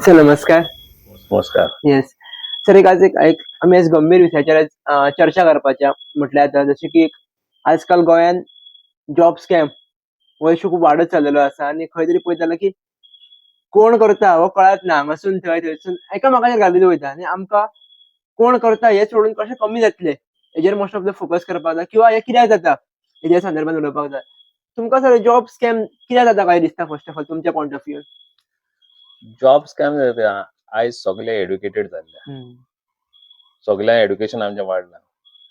Sir, नमस्कार. नमस्कार. येस sir, एक आज एक एक आमी आज गंभीर विशयाचेर आज चर्चा करपाच्या. म्हटल्यार आतां जशें की एक आजकाल गोंयान जॉब स्कॅम हो इशू खूब वाडत चल्लेलो आसा आनी खंय तरी पळयत जाल्यार की कोण करता हो कळत ना. हांगासून थंय, थंयसून एकामेकाचेर घालीत वयता आनी आमकां कोण करता हे सोडून कशें कमी जातले हेजेर मोस्ट ऑफ the focus करपाक जाय किंवा हे कित्याक जाता हेज्या संदर्भात उलोवपाक जाय. तुमकां सर, जॉब स्कॅम कित्याक जाता काय दिसता, फर्स्ट ऑफ ऑल तुमच्या point of view? Job scam, आयज सगळे एड्युकेटेड जाल्ले, सगळ्या एड्युकेशन आमचें वाडलां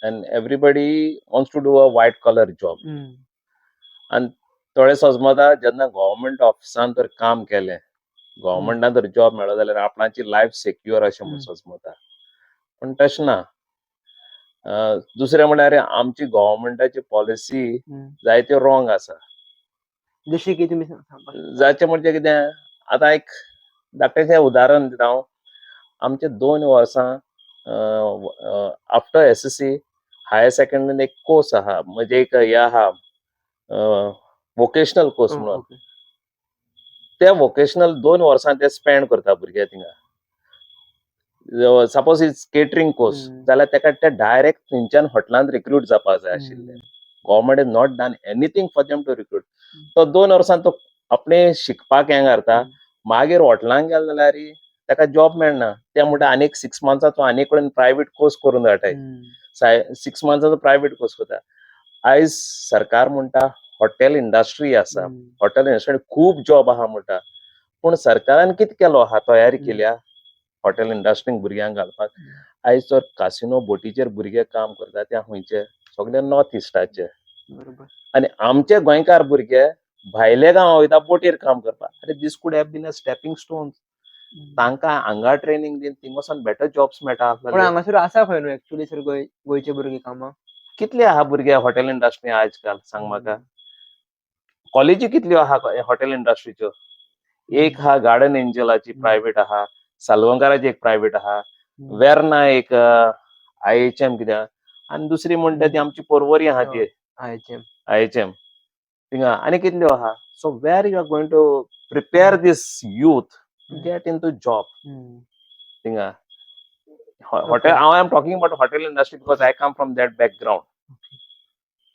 and everybody wants to do a white collar job. आनी थोडे समजता, जेन्ना गव्हर्मेंट ऑफिसान जर काम केलें, गव्हर्मेंटान जर जॉब मेळ्ळो जाल्यार आपणाची लायफ सेक्युअर अशें म्हूण समजता, पूण तशें ना. दुसरें म्हणल्यार आमची गव्हर्मेंटाची पॉलिसी जायत्यो रॉंग आसा. जशें की तुमी सांगपाक जाचें म्हणजे कितें, आतां एक धाकटेशें उदाहरण दिता हांव. आमचे 2 वर्सां आफ्टर एसएससी हायर सेकंडरीन एक कोर्स आहा, म्हणजे एक हे आहा, वोकेशनल कोर्स म्हणून. ते वोकेशनल 2 वर्सां ते स्पेंड करता भुरगे थिंगा. सपोज is catering course जाल्यार तेका ते डायरेक्ट थंयच्यान हॉटेलांत रिक्रूट जावपाक जाय आशिल्ले. Government is not done anything for them to recruit. तो 2 वर्सां तो आपणे शिकपाक हें घालता, मागीर हॉटेलांत गेलो जाल्यार ताका जॉब मेळना. ते म्हणटा आनीक 6 मंथ्साचो आनी कडेन प्रायवेट कोर्स करून धाडटाय. 6 मंथ्साचो प्रायवेट कोर्स करता. आयज सरकार म्हणटा हॉटेल इंडस्ट्री आसा, हॉटेल इंडस्ट्री खूब जॉब आहा म्हणटा, पूण सरकारान कितें केलो आहा, तयारी केल्या हॉटेल इंडस्ट्रीक भुरग्यांक घालपाक? आयज तर कासिनो बोटीचेर भुरगे काम करता ते खंयचे? सगळे नॉर्थ इस्टाचे. आनी आमचे गोंयकार भुरगे भायले गांवा वयता बोटीर काम करपाक. अरे, this could have been a stepping stone. तांकां हांगा ट्रेनिंग दिवन थिंग वचोन बेटर जॉब्स मेळटा पण आसलेले. हांगासर आसा खंय न्हू एक्चुअली सर, गोंयचे भुरगे कामाक? कितले आहा भुरगे हॉटेल इंडस्ट्री आज काल, सांग म्हाका. कॉलेजी कितल्यो आहा हॉटेल इंडस्ट्रीच्यो? एक आहा गार्डन एंजलाची, प्रायवेट आहा. सालगांवकाराची एक प्रायवेट आहा. वेर्ना एक आयएचएम कितें, आनी दुसरी म्हणटा ती आमची पोरवरी आहा ती. आयएचएम. आयएचएम थिंगा आनी कितल्यो आहा. So where you are going to prepare this youth to get into job थिंगा हॉटेल? हांव I am talking about hotel industry because I come from that background.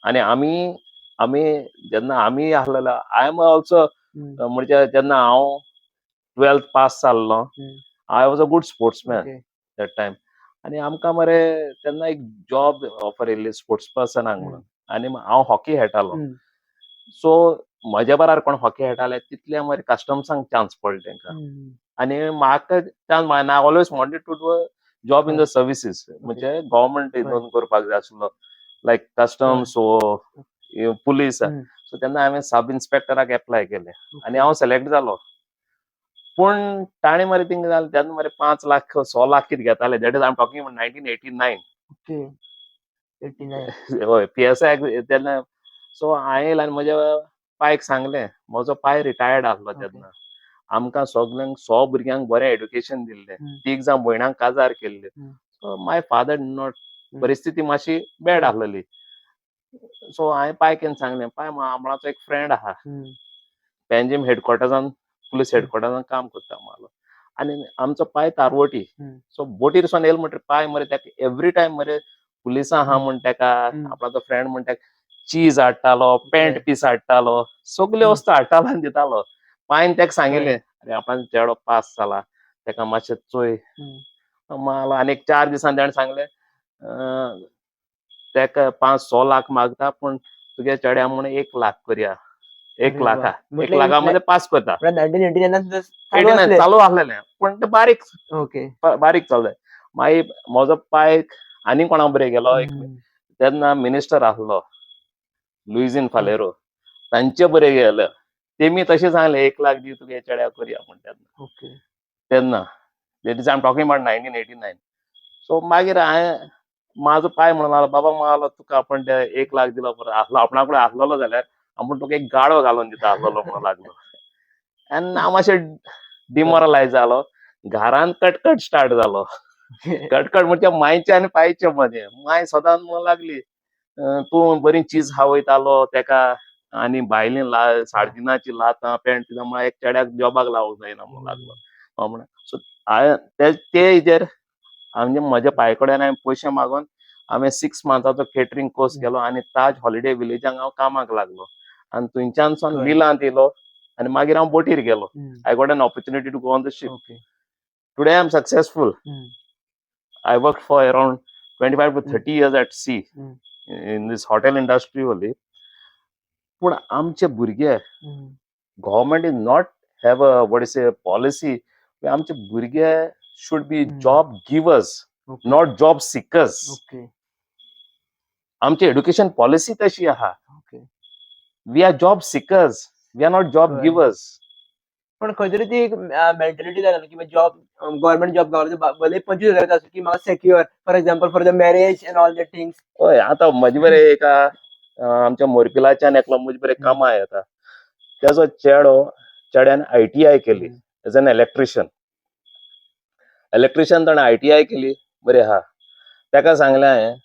आनी आमी जेन्ना आमी आसलेलो, I am also, म्हणजे जेन्ना हांव ट्वेल्थ पास जाल्लो, I was a good sportsman that time. आनी आमकां मरे तेन्ना एक जॉब ऑफर येयल्ली स्पोर्ट्स पर्सनाक म्हणून आनी हांव हॉकी खेळटालो. सो म्हज्या बराबर कोण हॉकी खेळटाले तितले मरे कस्टम्सांक चान्स पडले तेंकां आनी म्हाका chance. I always wanted to do a job in the services, म्हणजे गव्हर्मेंट हितून करपाक जाय आसलो, लायक कस्टम्स वो पुलीस. सो तेन्ना हांवें सब इन्स्पेक्टराक एप्लाय केलें आनी हांव सिलेक्ट जालो. पूण ताणें मरे थिंगा जालें, तेन्ना मरे 5 लाख 6 लाख कितें घेताले. That is, I am talking 1989. Okay, 89. हय, पीएसआय तेन्ना. सो हांवें येयलें आनी म्हज्या पायक सांगलें. म्हजो पाय रिटायर्ड आसलो तेन्ना. आमकां सगल्यांक 100 भुरग्यांक बरें एड्युकेशन दिल्लें. तीग जाण भयणांक काजार केल्ले. सो my father not, परिस्थिती मातशी बॅड आसलेली. सो हांवें पायक येवन सांगलें, पाय, आमणाचो एक फ्रेंड आहा, पेंजीम हेडक्वॉर्टर्सान, पुलीस हेडक्वॉर्टर्सान काम करता म्हालो. आनी आमचो पाय तारवटी. सो बोटीर सावन येयलो म्हणटकीर पाय मरे तेका एवरी टायम मरे पुलिसां आहा म्हण तेका, आपणाचो फ्रेंड म्हण तेका चीज हाडटालो, पॅन्ट पीस हाडटालो, सगल्यो वस्तू हाडटालो आनी दितालो. पायन तेका सांगिल्लें, अरे, आपणाचो चेडो पास जाला, तेका मातशें चोय मालो. आनी एक 4 दिसान तेणें सांगलें, तेका 5-6 लाख मागता, पूण तुगे चेड्या म्हूण 1 लाख करया, एक अरे वा. लाखा एक म्हटल्यार लाखा मध्ये पास करता. 1989 सुद्दां चालू 89 आसलें. चालू आसलेलें, पूण ते बारीक बारीक चल्लें. मागीर म्हजो पाय आनी कोणा बरें गेलो एक. तेन्ना मिनिस्टर आसलो लुइझीन फालेरो, तांचे बरें गेले. तेमी तशें सांगलें, 1 लाख दी तुगे चेड्याक करया म्हण तेन्ना. तेन्ना, that is, I am talking about 1989. So मागीर हांवें म्हाजो पाय म्हणून लागलो, बाबा म्हालो, तुका आपण ते 1 लाख दिलो परत आसलो आपणा कडेन आसलेलो जाल्यार आपूण तुका एक गाडो घालून दिता आसलेलो म्हणून लागलो. आनी हांव मातशें डिमोरलायज जालो. घरान कटकट स्टार्ट जालो. कटकट म्हणजे मायचे आनी पायचे मदें. माय सदांच म्हणूंक लागली, तूं बरी चीज खावयतालो तेका आनी भायली ला साडदिनाची लातां पॅन्ट दिता म्हळ्यार एक चेड्याक जॉबाक लावंक जायना म्हणूंक लागलो. म्हणून. सो हांवें ते हेजेर म्हणजे म्हज्या पाय कडेन हांवें पयशे मागून हांवें 6 मंथाचो केटरींग कोर्स केलो आनी ताज हॉलिडे विलेजाक हांव कामाक लागलो आनी थंयच्यान सावन मिलांत येयलो आनी मागीर हांव बोटीर गेलो. I got an opportunity to go on the ship. Today I am successful. I worked for around 25 to 30 years at sea in this hotel industry only. पूण आमचे भुरगे, government is not have a, what is a policy, आमचे भुरगे should be job givers, not job seekers. आमची education policy तशी आहा. We are job seekers, we are not job givers. पण खंय तरी ती एक मेंटॅलिटी जाल्या की जॉब, गव्हर्नमेंट जॉब गावलो, भले 25,000 आसूं, की म्हाका secure, for example, for the marriage and all the things. हय, आतां म्हजे बरे एका आमच्या मोरपिलाच्यान एकलो म्हजे बरे कामां येता. तेजो चेडो, चेड्यान आयटीआय केली एज एन इलेक्ट्रिशियन. इलेक्ट्रिशियन ताणें आयटीआय केली, बरें आहा. ताका सांगलें हांवें,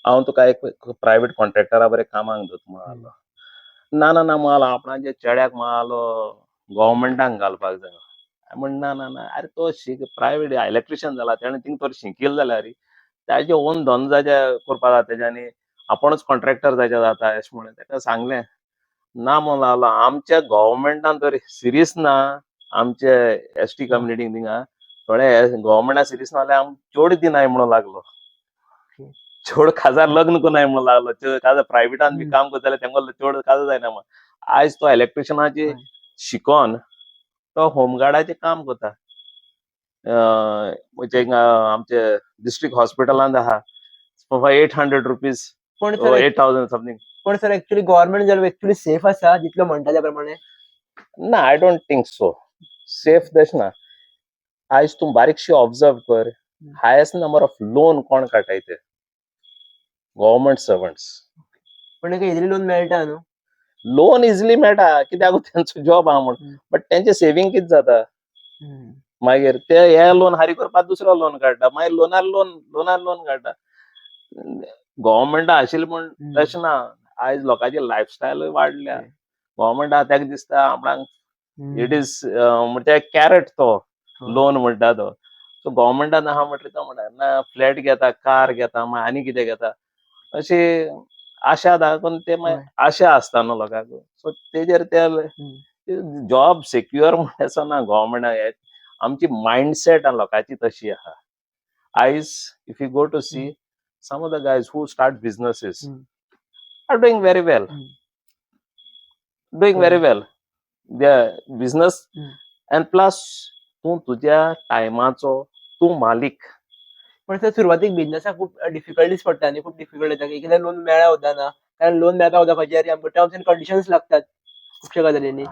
हांव तुका एक प्रायवेट कॉन्ट्रॅक्टरा बरें कामाक दवरता म्हणालो. ना ना ना म्हणालो, आपणाच्या चेड्याक म्हणालो गव्हर्मेंटाक घालपाक जाय. हांवें म्हणलें, ना ना ना, आरे, तो शीक, प्रायवेट इलेक्ट्रिशियन जाला, तेणें थिंग तर शिकील जाल्यार ताजे ओन धंदो जाचे करपा जाता तेज्यानी, आपूणच कॉन्ट्रॅक्टर जायचे जाता, अशें म्हणून ताका सांगलें. ना म्हणून लागलो, आमच्या गव्हर्मेंटान तर सिरियस ना. आमचे एसटी कम्युनिटीक थिंगा थोडे गव्हर्मेंटा सिरियस ना जाल्यार आम चोड दिनाय म्हणून लागलो. चड काजार लग्न करनाय म्हणून लागलो. चड काजार प्रायवेटान बी काम करता जाल्यार तेंका चड काजार जायना म्हण. आयज तो इलेक्ट्रिशियनाची शिकोन तो होमगार्डाचें काम करता. म्हणजे हिंगा आमचे डिस्ट्रिक्ट हॉस्पिटलांत आहा, ₹800. पण सर 8,000 समथींग. पण sir, actually government job actually safe आसा जितलो म्हणटा त्या प्रमाणे? ना, I don't think so safe तशें ना. आयज तूं बारीकशी ऑब्जर्व कर, हायेस्ट नंबर ऑफ लोन कोण काडटाय ते? Government servants. पण तांकां इजिली लोन मेळटा न्हू? लोन इजिली मेळटा कित्याक तेंचो जॉब आहा म्हण. बट तेंचे सेवींग कितें जाता मागीर? ते हे लोन हारी करपाक दुसरो लोन काडटा, मागीर लोनार लोन, लोनार लोन काडटा. गव्हर्मेंटा आशिल्ले म्हण तशें ना. आयज लोकांची लायफस्टायलूय वाडल्या. गव्हर्मेंटा ताका दिसता आपणाक it is म्हणजे कॅरट तो लोन म्हणटा तो. सो गव्हर्मेंटान आहा म्हटल्यार तो म्हणटा ना, फ्लॅट घेता, कार घेता, मागीर आनी कितें घेता, अशी आशा दाखोवन ते मागीर आशा आसता न्हू लोकांक. सो तेजेर ते जॉब सेक्युअर म्हण असो ना गव्हर्मेंटाक. आमची मायंडसेट लोकांची तशी आहा. आयज if you go to see some of the guys who start businesses are doing very well, doing very well the business. And plus तूं तुज्या टायमाचो तूं मालीक. पण सर, सुरवातीक बिझनेसाक खूप डिफिकल्टीज पडटा न्ही? खूप डिफिकल्ट येता. एकदा लोन मेळ्ळा सुद्दां ना, कारण लोन मेळपाक सुद्दां खंयच्या आमकां टर्म्स एंड कंडिशन्स लागतात खुबश्या गजालींनी.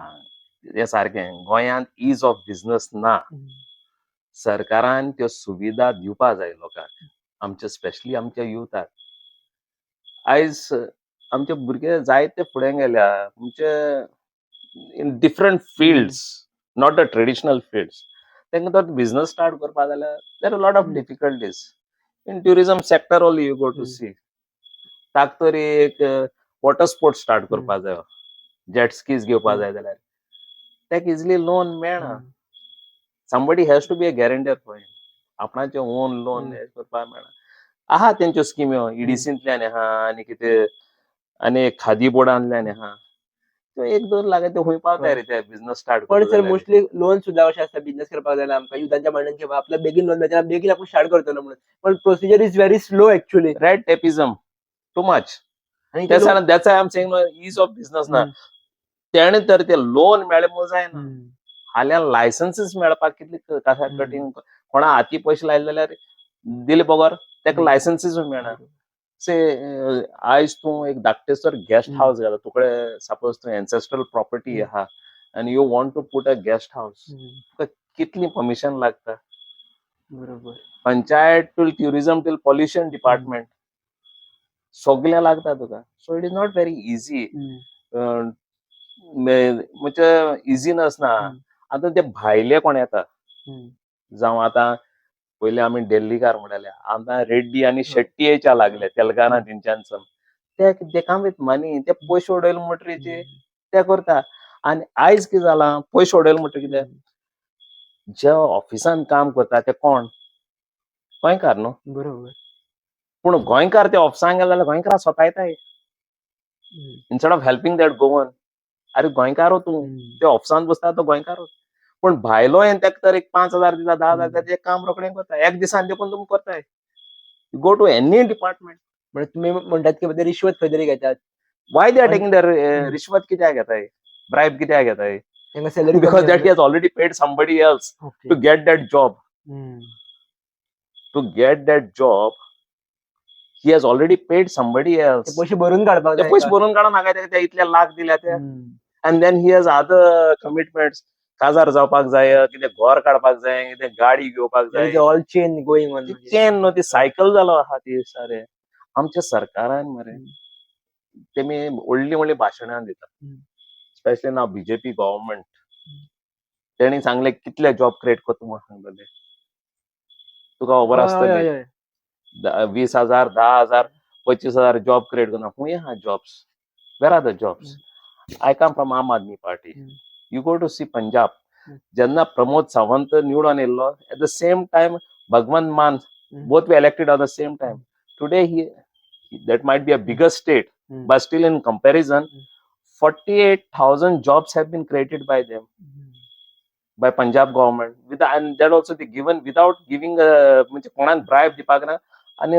हें सारकें, गोंयांत is of business ना. सरकारान त्यो सुविधा दिवपा जाय लोकांक आमच्या, स्पेशली आमच्या युथाक. आयज आमचे भुरगे जायते फुडें गेल्या म्हणजे in different fields, not the traditional fields. तांकां तर बिझनस स्टार्ट करपा जाल्यार there are lot of difficulties. In tourism sector only you go to see, ताक तरी एक वॉटर स्पोर्ट स्टार्ट करपा जायो, जेट स्कीज घेवपा जाय जाल्यार ताका इजिली लोन मेळना. Somebody has to be a guarantor for him. आपणाचे ओन लोन करपाक मेळना. आहा तेंच्यो स्किम्यो, ईडीसींतल्यान आहा आनी कितें आनी खादी बोर्डांतल्यान आहा. त्यो एक दोन लाख ते खंय पावताय रे ते बिझनस स्टार्ट? पण सर, मोस्टली लोन सुद्दां अशें आसता, बिझनेस करपाक जाल्यार आमकां युथांच्या मायंडान की आपल्याक बेगीन लोन मेळटा, बेगीन आपूण स्टार्ट करतलो म्हणून, पण procedure is very slow actually. Red tapism too much. आणि That's I am saying ease of business ना. तेणे तर ते लोन मेळ्ळें म्हणून जायना. हाल्यां लायसन्सीस मेळपाक कितली कठीण. कोणा हाती पयशे लायले जाल्यार दिले बगर ताका लायसन्सीस मेळना. से आयज तूं एक धाकटेसर गेस्ट हावस घाला तुकडे, सपोज तूं एन्सेस्ट्रल प्रॉपर्टी आहा आनी you want to put a guest house, तुका कितली परमिशन लागता? Panchayat till tourism till pollution department, सगळें लागता तुका. So it is not very easy. म्हणजे इजी नासना. आतां ते भायले कोण येता, जावं आतां पयलीं आमी डेल्लीकार म्हणटाले, आतां रेड्डी आनी शेट्टी येयच्या लागले तेलंगाना तेंच्यान. ते they come with money. ते पयशे उडयले म्हणटरीच ते करता. आनी आयज कितें जालां, पयशे उडयले म्हणटकीर कितें जे ऑफिसान काम करता ते कोण? गोंयकार न्हू. बरोबर. पूण गोंयकार ते ऑफिसान गेले जाल्यार गोंयकार स्वतायताय instead of helping that Goan. अरे गोंयकारो तूं, ते ऑफिसान बसता तो गोंयकारो, पूण भायलो येवन ताका तर एक 5,000 दिता, 10,000 दिता, ते काम रोखडें करता, एक दिसान देखून तुमी करताय. You go to any department. म्हणजे तुम्ही म्हणटात की ते रिश्वत खंय तरी घेतात. Why they are taking their रिश्वत कित्याक घेताय, ब्रायब कित्याक घेताय? तांकां salary. Because that he has already paid somebody else to get that job. To get that job he has already paid somebody else. पयशे भरून काडपाक ते जाय. पयशे भरून काडून हांगा ते इतले लाख दिल्या ते. And then he has other commitments. काजार जावपाक जाय, कितें घर काडपाक जाय, कितें गाडी घेवपाक जाय. All chain going on. ती चेन न्हू, ती सायकल जालो आहा ती सारे. आमच्या सरकारान मरे तेमी व्हडली व्हडली भाशणां दिता, स्पेशली नाव बीजेपी गव्हर्मेंट. तेणी सांगले कितले जॉब क्रिएट करता म्हूण सांगलेले, तुका खबर आसतली. 20,000, 10,000, 25,000 जॉब क्रिएट करना. खूंय आहा jobs? Where are the jobs? I come from Aam Aadmi Party. You go to see Punjab. जेन्ना प्रमोद सावंत निवडून येयल्लो, at the same time Bhagwant Mann, both were elected at the same time. Today he, that might be a bigger state, but still in comparison, 48,000 jobs have been created by them, by Punjab government, with and that also they given without giving a, म्हणजे कोणाक bribe दिवपाक ना. आनी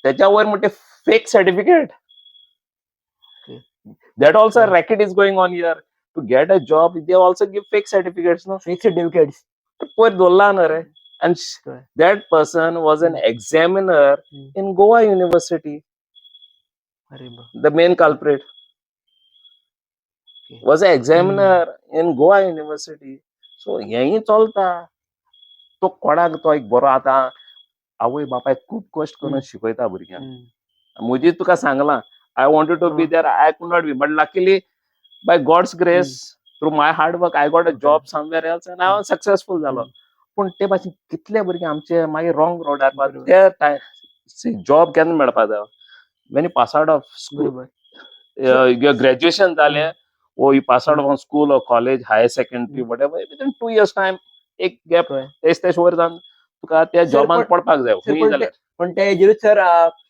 त्याच्या वयर म्हणटे fake certificate. That also racket is going on here. To get a job they also give fake certificates न्हू. Fake certificates. पयर दवरला न्हू रे. And that person was an examiner in Goa University. अरे बा. The main culprit was an examiner in Goa University. So हेंय चलता. तो कोणाक तो एक बरो, आतां आवय बापायक खूब कश्ट करून शिकयता भुरग्यांक. म्हजी तुका सांगलां, I wanted to be there, I could not be, but luckily by God's grace, through my hard work, I got a job somewhere else and I was successful जालो. पूण ते भाशेन कितले भुरगे आमचे मागीर रॉंग रोडार. ते जॉब केन्ना मेळपा जाय? When you pass out of school, your graduation जालें or you pass out from school or college, higher secondary, whatever, within 2 years time एक गॅप, तेच तेच वयर जावन तुका त्या जॉबान पडपाक जाय सर, खूंय पण जाल्यार. पण त्या एजीरूच सर,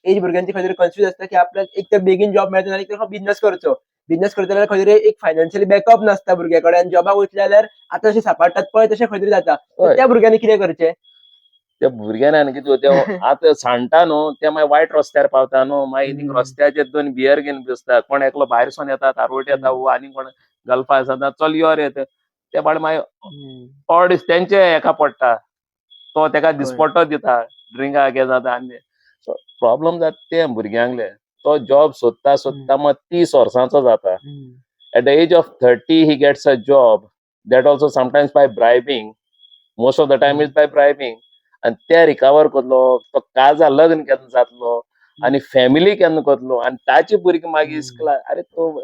एज भुरग्यांची खंय तरी कन्फ्यूज आसता की आपल्याक एक तर बेगीन जॉब मेळटा आनी एक बिझनस करचो. बिझनस करता जाल्यार खंय तरी एक फायनान्शियली बॅकअप नासता भुरग्या कडेन आनी जॉबाक वयतले जाल्यार आतां जशें सापडटात पळय तशें खंय तरी जाता. तर त्या भुरग्यांनी कितें करचें? त्या भुरग्यांनी आनी कितें, ते आतां सांडटा न्हू, ते मागीर वायट रस्त्यार पावता न्हू. मागीर थिंग रस्त्याचेर दोन बियर घेवन बसता. कोण एकलो भायर सून येता, तारवट येता वो आनी कोण गल्फा आसा, चल यो रे. ते बाळ मागीर ऑड तेंचे हेका पडटा, तो तेका दिसपट्टो दिता, ड्रिंका हें जाता आनी सो प्रॉब्लम जाता ते भुरग्यांले. तो जॉब सोदता सोदता मग 30 वर्सांचो जाता. At the age of 30 he gets a job, that also sometimes by bribing, most of the time is by bribing. आनी ते रिकवर करतलो तो, काजार लग्न केन्ना जातलो आनी फॅमिली केन्ना करतलो आनी ताची भुरगीं मागीर इस्कुला. अरे, तो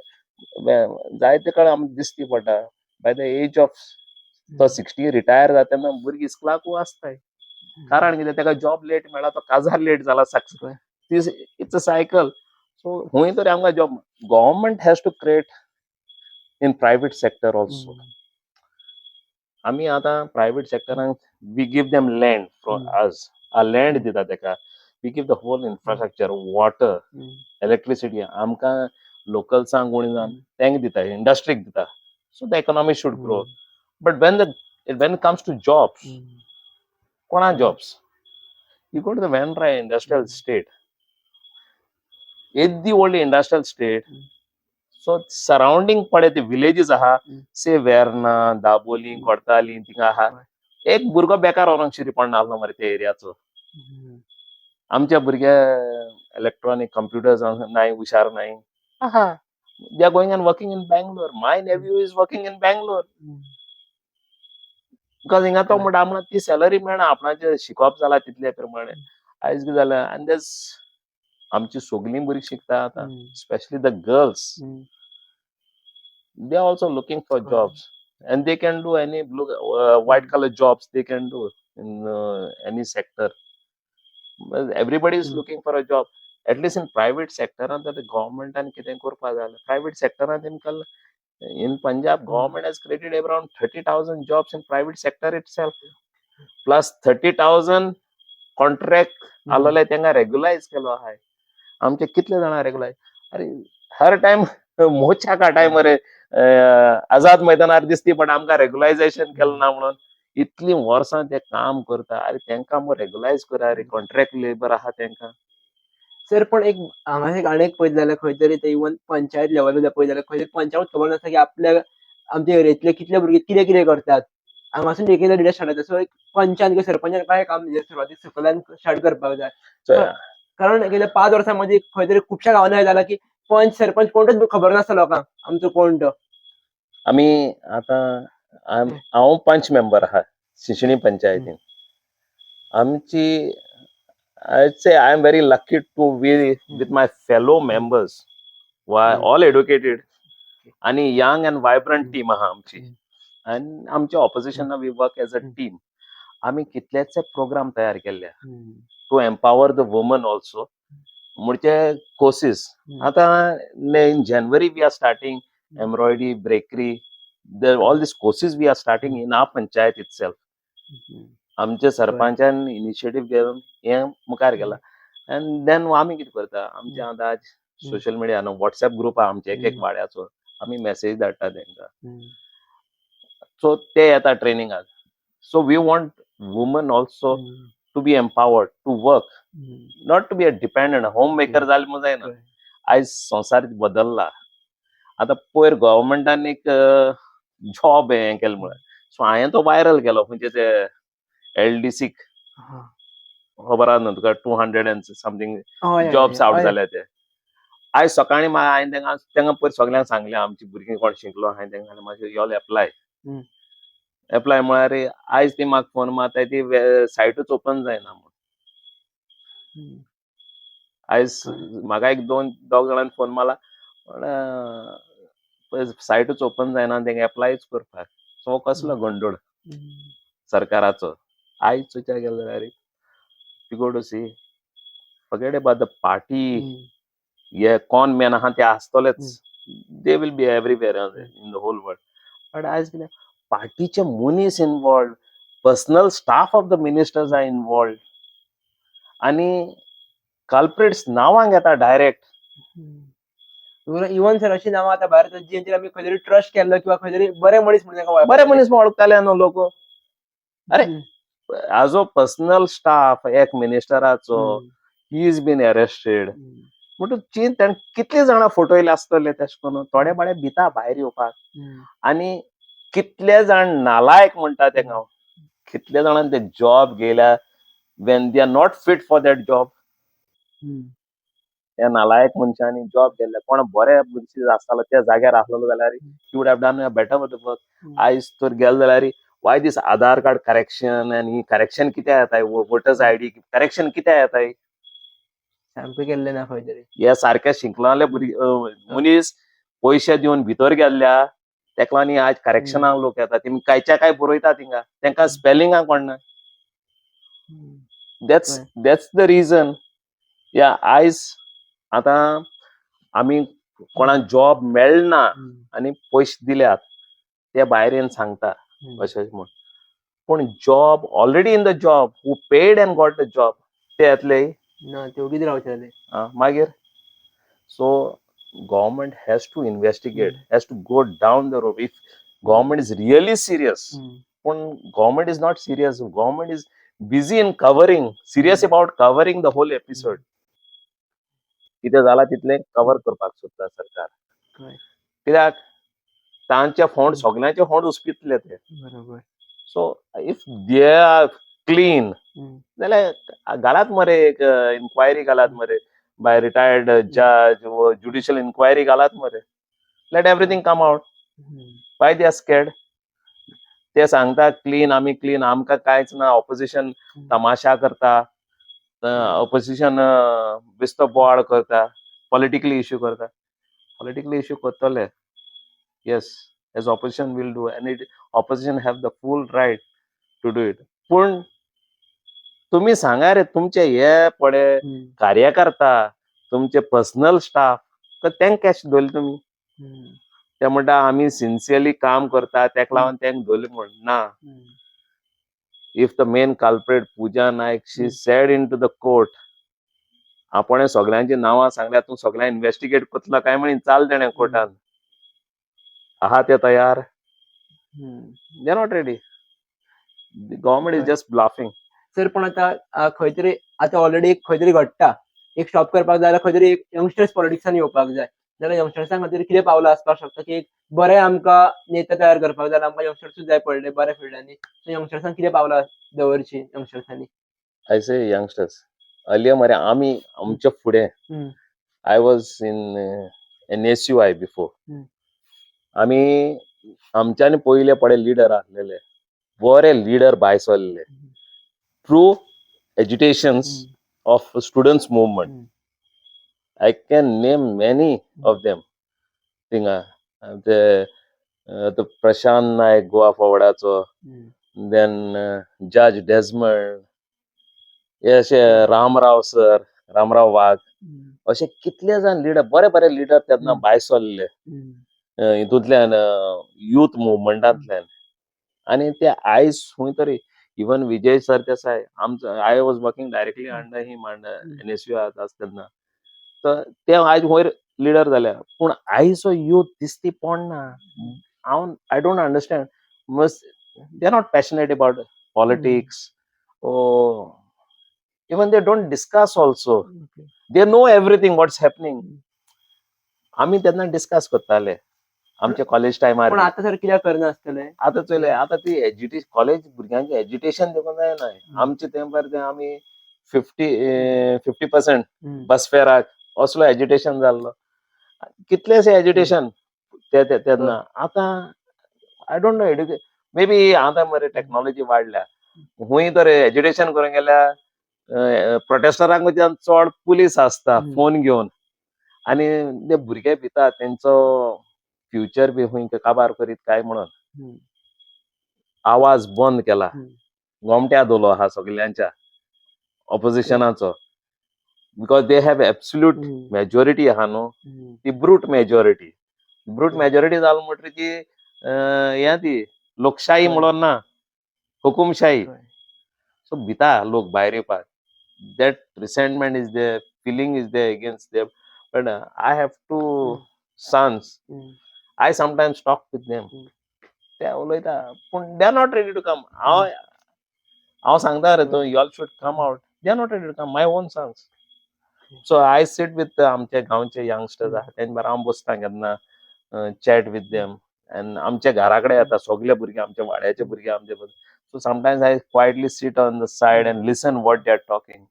जायते कडेन आमकां दिसती पडटा, बाय the age of तो 60 रिटायर जाता तेन्ना भुरगीं इस्कुलाकूय आसताय. कारण कितें? ताका जॉब लेट मेळ्ळा, तो काजार लेट जाला, success. It's a cycle. So खंय तरी आमकां job government has to create in private sector also. आमी आतां private सेक्टरान we give them land for us a land दिता तेका, we give the whole infrastructure, water, electricity, आमकां लोकल्सांक कोणी जावन तेंका दिता, इंडस्ट्रीक दिता, so the economy should grow. But when comes to jobs, कोणा jobs? You go to the Vandra industrial estate, येद्दी व्हडली इंडस्ट्रियल इस्टेट. सो सरावंडींग पळय ते विलेजीस आहा, से वेर्ना, दाबोली, कोडताली, थिंगा आहा. एक भुरगो बेकार व्हरोंक शिरी पडना आसलो मरे त्या एरियाचो. आमचे भुरगे इलेक्ट्रॉनिक कंप्युटर्स नाय, हुशार नाय आहा. They are going and working in Bangalore. My nephew is working in Bangalore because हिंगा तो म्हणटा आपणाक ती सॅलरी मेळना, आपणाचें शिकप जाला तितले प्रमाणे. आयज कितें जालें आनी तेच आमची सगलीं भुरगीं शिकता आतां, specially the girls, they are also looking for jobs and they can do any blue white collar jobs they can do in any sector. But everybody is looking for a job, at least in private sector. तर गव्हर्मेंटान कितें करपा जाय. Private सेक्टरान तेमकां In Punjab, government has created around 30,000 jobs in private sector itself, plus 30,000 contract आसलेले तांकां रेगुलायज केलो आहाय. आमचे कितले जाणां रेगुलायज? अरे, हर टायम मोर्चा काटाय मरे आझाद मैदानार दिसती, पण आमकां रेगुलायजेशन केलें ना म्हणून. इतलीं वर्सां ते काम करता. अरे, तांकां मग रेगुलायज करा रे, कॉन्ट्रॅक्ट लेबर आहा तांकां. सर, पण एक हांगा एक आनी एक पळयत जाल्यार खंय तरी ते इवन पंचायत लेवलार पळयत जाल्यार खंय तरी पंचायत खबर नासता की आपल्या आमच्या एरियेंतले कितले भुरगे कितें कितें करतात. हांगासून एक एकदां डिटेल स्टार्ट जाता. सो एक पंचान किंवा सरपंचान काय काम सुरवातीक सकयल्यान स्टार्ट करपाक जाय. कारण गेल्या 5 वर्सां मदीं खंय तरी खुबश्या गांवांनी जालां की पंच, सरपंच कोणूच खबर नासता लोकांक आमचो कोण तो. आमी आतां हांव पंच मेंबर आहा शिशणी पंचायतीन आमची. I say I am very lucky to be with my fellow members who are all educated आणि यंग अँड वायब्रंट टीम आहा आमची. आनी आमच्या ऑपोजिशना we work as a team. आमी कितलेचे प्रोग्राम तयार केल्ले to empower the women also, म्हणजे courses. आतां in January we are starting embroidery, bakery, all these courses we are starting in our panchayat itself. आमचे सरपंचान इनिशिएटीव घेवन हें मुखार गेला. अँड then आमी कितें करता, आमचे आतां आज सोशल मिडिया न्हू, वॉट्सएप ग्रुप आहा आमचे एक एक वाड्याचो. आमी मेसेज धाडटा तांकां, सो ते येता ट्रेनिंगाक. So we want women also to be empowered to work, not to be a dependent home maker जाले म्हूण जायना. आयज संवसार बदलला. आतां पयर गव्हर्मेंटान एक जॉब हें केलें म्हळ्यार, सो हांवें तो वायरल केलो खंयचे ते एलडीसीक. खबर आहा न्हू तुका, 200 and something jobs out जाले ते. आयज सकाळीं हांवें तांकां पयर सगल्यांक सांगलें, आमची भुरगीं कोण शिकलो, हांवें तांकां सांगलें, मातशें योल एप्लाय. एप्लाय म्हळ्यार आयज ती म्हाका फोन मारताय, ती सायटूच ओपन जायना म्हूण. आयज म्हाका एक दोन दोग जाणांनी फोन मारला, पण सायटूच ओपन जायना तेंका एप्लायच करपाक. सो कसलो गोंदोळ सरकाराचो. आयज चोयता गेलो जाल्यार you go to see, forget about the party, हे कॉन मॅन आहा ते आसतलेच, they will be everywhere in the whole world, but आयज कितें, पार्टीचे मनीस involved, personal staff of the ministers are involved आनी कल्प्रिट्स नांवां घेता डायरेक्ट. इवन सर, अशी नांवां आतां भायर येतात जेंचेर आमी खंय तरी ट्रस्ट केल्लो किंवा खंय तरी बरे मनीस म्हणून तांकां बरे मनीस म्हूण वळखताले न्हू लोक. अरे, as a personal staff एक मिनिस्टराचो, he is been arrested. म्हणटूच चीन ताणें कितले जाणां फटयले आसतले तेश करून थोडे बाळे भिता भायर येवपाक. आनी कितले जाण नालायक म्हणटा तेका हांव, कितले जाणांनी ते job घेयल्या when they are not fit for that job. त्या नालायक मनशांनी जॉब केल्ले. कोण बरे मनीस आसतालो त्या जाग्यार आसलेलो जाल्यार he would have done a better work. आयज तर गेले जाल्यार why this Aadhaar card correction आनी ही करेक्शन कित्याक येताय, वोटर्स आयडी करेक्शन कित्याक येताय? सामकें केल्लें ना खंय तरी. हे सारके शिकलेले भुरगे मनीस पयशे दिवन भितर गेल्ल्या तेका लागून आज करेक्शनाक लोक येता. तेमी कांयच्या काय बरयता थिंगा, तेंकां स्पेलिंगां कळना. That's the reason. या, आयज आतां आमी कोणाक जॉब मेळना आनी पयशे दिल्यात, ते भायर येवन सांगता अशें म्हूण. पूण job already in the job, who paid and got the job, ते येतले? ना, ते ओगीच रावचे जाले. मागीर so government has to investigate, has to go down the road if government is really serious. पूण government is not serious. Government is busy in covering, serious about covering the whole episode. कितें जाला तितलें cover करपाक सोदता सरकार. कित्याक तांचे फोंड, सगल्यांचे फोंड उसपितले ते. So if they are clean जाल्यार घालात मरे एक इन्क्वायरी, घालात मरे बाय रिटायर्ड जज, ज्युडिशियल इन्क्वायरी घालात मरे. Let everything come out. Why they are scared? ते सांगता क्लीन, आमी क्लीन, आमकां कांयच ना. ऑपोजिशन तमाशा करता, ऑपोजिशन बेस्तो बोवाळ करता, पॉलिटिकली इश्यू करता. पॉलिटिकली इश्यू करतले, yes, as opposition will do, and it opposition have the full right to do it. पूण तुमी सांगा रे, तुमचे हे पळे कार्यकर्ता, तुमचे पर्सनल स्टाफ, तेंकां कॅश दवरले तुमी? ते म्हणटा आमी सिन्सियरली काम करता, तेका लागून तेंका धरले म्हण ना. If the main culprit Puja Naik, she said into the court, आपणे सगळ्यांची नांवां सांगल्या, तूं सगळ्यांक इन्व्हेस्टिगेट करतलो काय म्हणी चाल तेणें कोर्टान. आहा ते तयार? They are not ready. Government is just bluffing. Sir, पण आता खंय तरी आतां ऑलरेडी एक खंय तरी घडटा, एक स्टॉप करपाक जाय जाल्यार खंय तरी एक यंगस्टर्स पॉलिटिक्सान येवपाक जाय. जाल्यार यंगस्टर्सां खातीर कितें पावलां आसपाक शकता की एक बरें आमकां नेता तयार करपाक जाय, आमकां यंगस्टर्सूच जाय पडले बऱ्या फिल्डांनी? सो यंगस्टर्सांक कितें पावलां दवरची यंगस्टर्सांनी? I say youngsters, earlier मरे आमी आमच्या फुडें, I was in NSUI before. आमी आमच्यानी पयले पडे लिडर आसलेले, बरे लिडर भायर सरले through agitations of students movement. I can name many of them. थिंगा ते तो प्रशांत नायक गोवा फॉवर्डाचो, then जज डेजमंड, हे अशे रामराव सर, रामराव वाघ, अशे कितले जाण लिडर, बरे बरे लिडर तेन्ना भायर सरले हितूंतल्यान, युथ मुवमेंटांतल्यान. आनी ते आयज खंय तरी, इवन विजय सरदेसाय आमचो, I was working directly under him and NSU आसता तेन्ना, तर ते आयज वयर लिडर जाल्या. पूण आयजो युथ दिसती पडना. हांव I don't understand, must they are not passionate about politics or even they don't discuss also. They know everything what's happening. आमी तेन्ना डिस्कस करताले आमच्या कॉलेज टायमार. पण आतां सर कित्याक करना आसतलें? आतां चोयलें, आतां ती एज्युटेशन, कॉलेज भुरग्यांचें एज्युटेशन देखून जायना. आमचे तेंपार ते आमी 50% बस फेराक असलो एज्युटेशन जाल्लो, कितलेशे एज्युटेशन ते तेन्ना. आतां I don't know, maybe आतां मरे टॅक्नॉलॉजी वाडल्या, खूंय तर एज्युटेशन करूंक गेल्यार प्रोटेस्टरांक चड पुलीस आसता फोन घेवन, आनी ते भुरगे भिता तेंचो फ्युचर बी खंय काबार करीत काय म्हणून. आवाज बंद केला, गोमट्या दोलो आहा सगल्यांच्या ऑपोजिशनाचो, because they have absolute majority आहा न्हू. ती ब्रूट मेजॉरिटी, ब्रूट मेजॉरिटी जाल म्हणटकीर ती हें ती लोकशाही म्हणून ना, हुकुमशाही. सो भिता लोक भायर येवपाक. That resentment is there, feeling is there against them. But I have two sons. I sometimes talk with them. ते उलयता, पूण they are not ready to come. हांव हांव सांगता रे तूं, you all should come out. They are not ready to come, my own sons. So I sit with आमचे गांवचे यंगस्टर्स आहा, तेंचे बरोबर हांव बसता केन्ना, chat with them, and आमच्या घरा कडेन येता सगळे भुरगे, आमच्या वाड्याचे भुरगे आमचे. So sometimes I quietly sit on the side and listen what they are talking.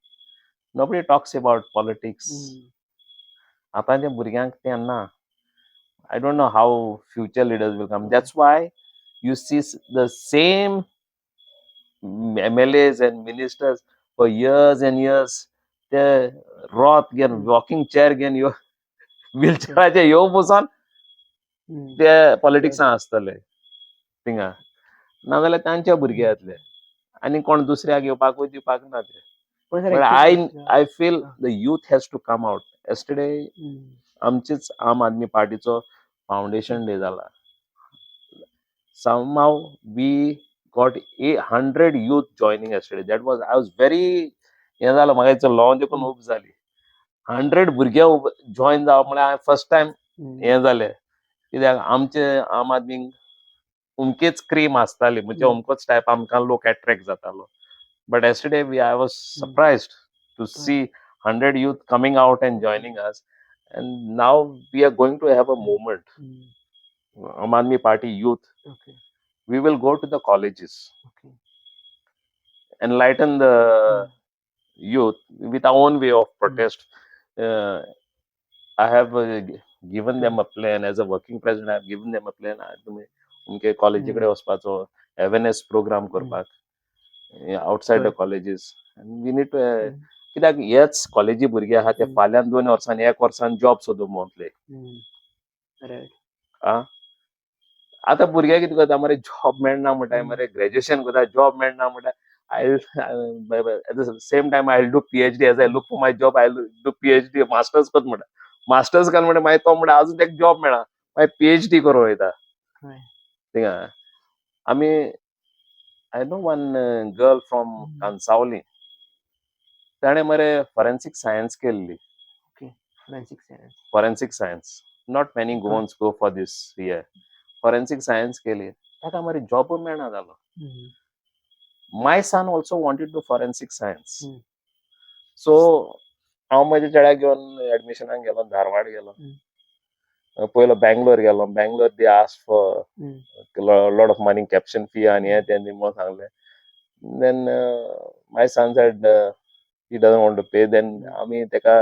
Nobody talks about politics. आतांच्या भुरग्यांक तें ना. I don't know how future leaders will come. That's why you see the same MLAs and ministers for years and years. ते रोत घेवन, walking chair घेवन, यो व्हीलचेराचेर यो बसून ते पॉलिटिक्सान आसतले थिंगा. नाजाल्यार तांचे भुरगे येतले आनी कोण दुसऱ्याक येवपाकूय दिवपाक ना ते. पण sir But I feel the youth has to come out. Yesterday आमचीच आम आदमी पार्टीचो फाउंडेशन डे जाला. Somehow we got 100 youth joining yesterday. That was, I was very हें जालो म्हाका, लॉन देखून उब जाली. 100 भुरगे जॉयन जावप म्हळ्यार फर्स्ट टायम हें जालें. कित्याक आमचे आम आदमी अमकेच क्रीम आसताली, म्हणजे अमकोच टायप आमकां लोक एट्रॅक्ट जातालो. But yesterday we I was surprised to see 100 youth coming out and joining us, and now we are going to have a movement, Aam Aadmi Party youth. We will go to the colleges, enlighten the youth with our own way of protest. I have given them a plan as a working president. I have given them a plan. तुमी उमके कॉलेजी कडेन वचपाचो, awareness programme करपाक outside the colleges. We need to, कित्याक हेच कॉलेजी भुरगे आहा ते फाल्यां 2 वर्सांनी, एक वर्सान जॉब सोदूंक भोंवतले. आतां भुरगे कितें करता मरे, जॉब मेळना म्हणटाय मरे, ग्रॅज्युएशन करता, जॉब मेळना म्हणटा, I at the same time I do PhD. As I look for my job, I do PhD, masters करता म्हणटा. मास्टर्स कर म्हणटा, मागीर तो म्हणटा अजून ताका जॉब मेळना. मागीर पीएचडी करूंक वयता. थिंगा आमी, I know one girl from Cansaulim, ताणें मरे फॉरेन्सीक सायन्स केल्ली. Forensic science. Forensic science, not many Goans go for this year. Forensic science केली, ताका मरे जॉबूय मेळना जालो. My son also wanted to forensic science. So हांव म्हज्या चेड्याक घेवन एडमिशनाक गेलो, धारवाड गेलो. पयलो बँगलोर गेलो. Bangalore they ask for lot of money, capitation fee आनी हें तें म्हणून सांगलें. Then my son said he doesn't want to pay. Then आमी ताका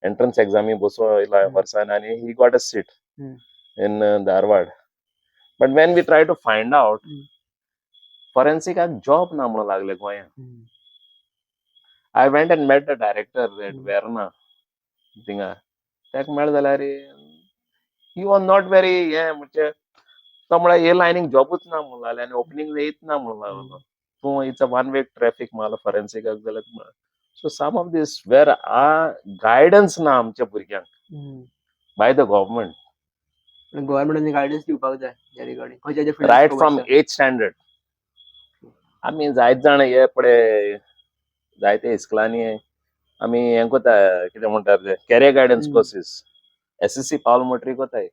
एंट्रन्स एग्जामी बसोवन येयला वर्सान आनी he got a seat in Dharwad. But when we try to find out, फॉरेन्सिकाक job ना म्हणून लागले गोंयांत. I went and met the director at Verna. थिंगा ताका मेळ्ळें जाल्यार he was not very हें, म्हणजे तो म्हळ्यार हे लायनीक जॉबूच ना म्हणून लागले आनी ओपनींग येयत ना म्हणून लागलो. तूं it's a one way traffic म्हणलो फॉरेन्सिकाक जाल्यार. So some of this where a guidance ना आमच्या भुरग्यांक बाय the government. गव्हर्नमेंटान गायडन्स दिवपाक जाय ह्या रिगार्डिंग खंयच्या. रायट फ्रॉम एथ स्टँडर्ड. आमी जायत जाण हे पळय, जायते इस्कुलांनी आमी हें कोता, कितें म्हणटात ते, कॅरियर गायडन्स कोर्सीस एसएससी पावल म्हणटरीर कोताय.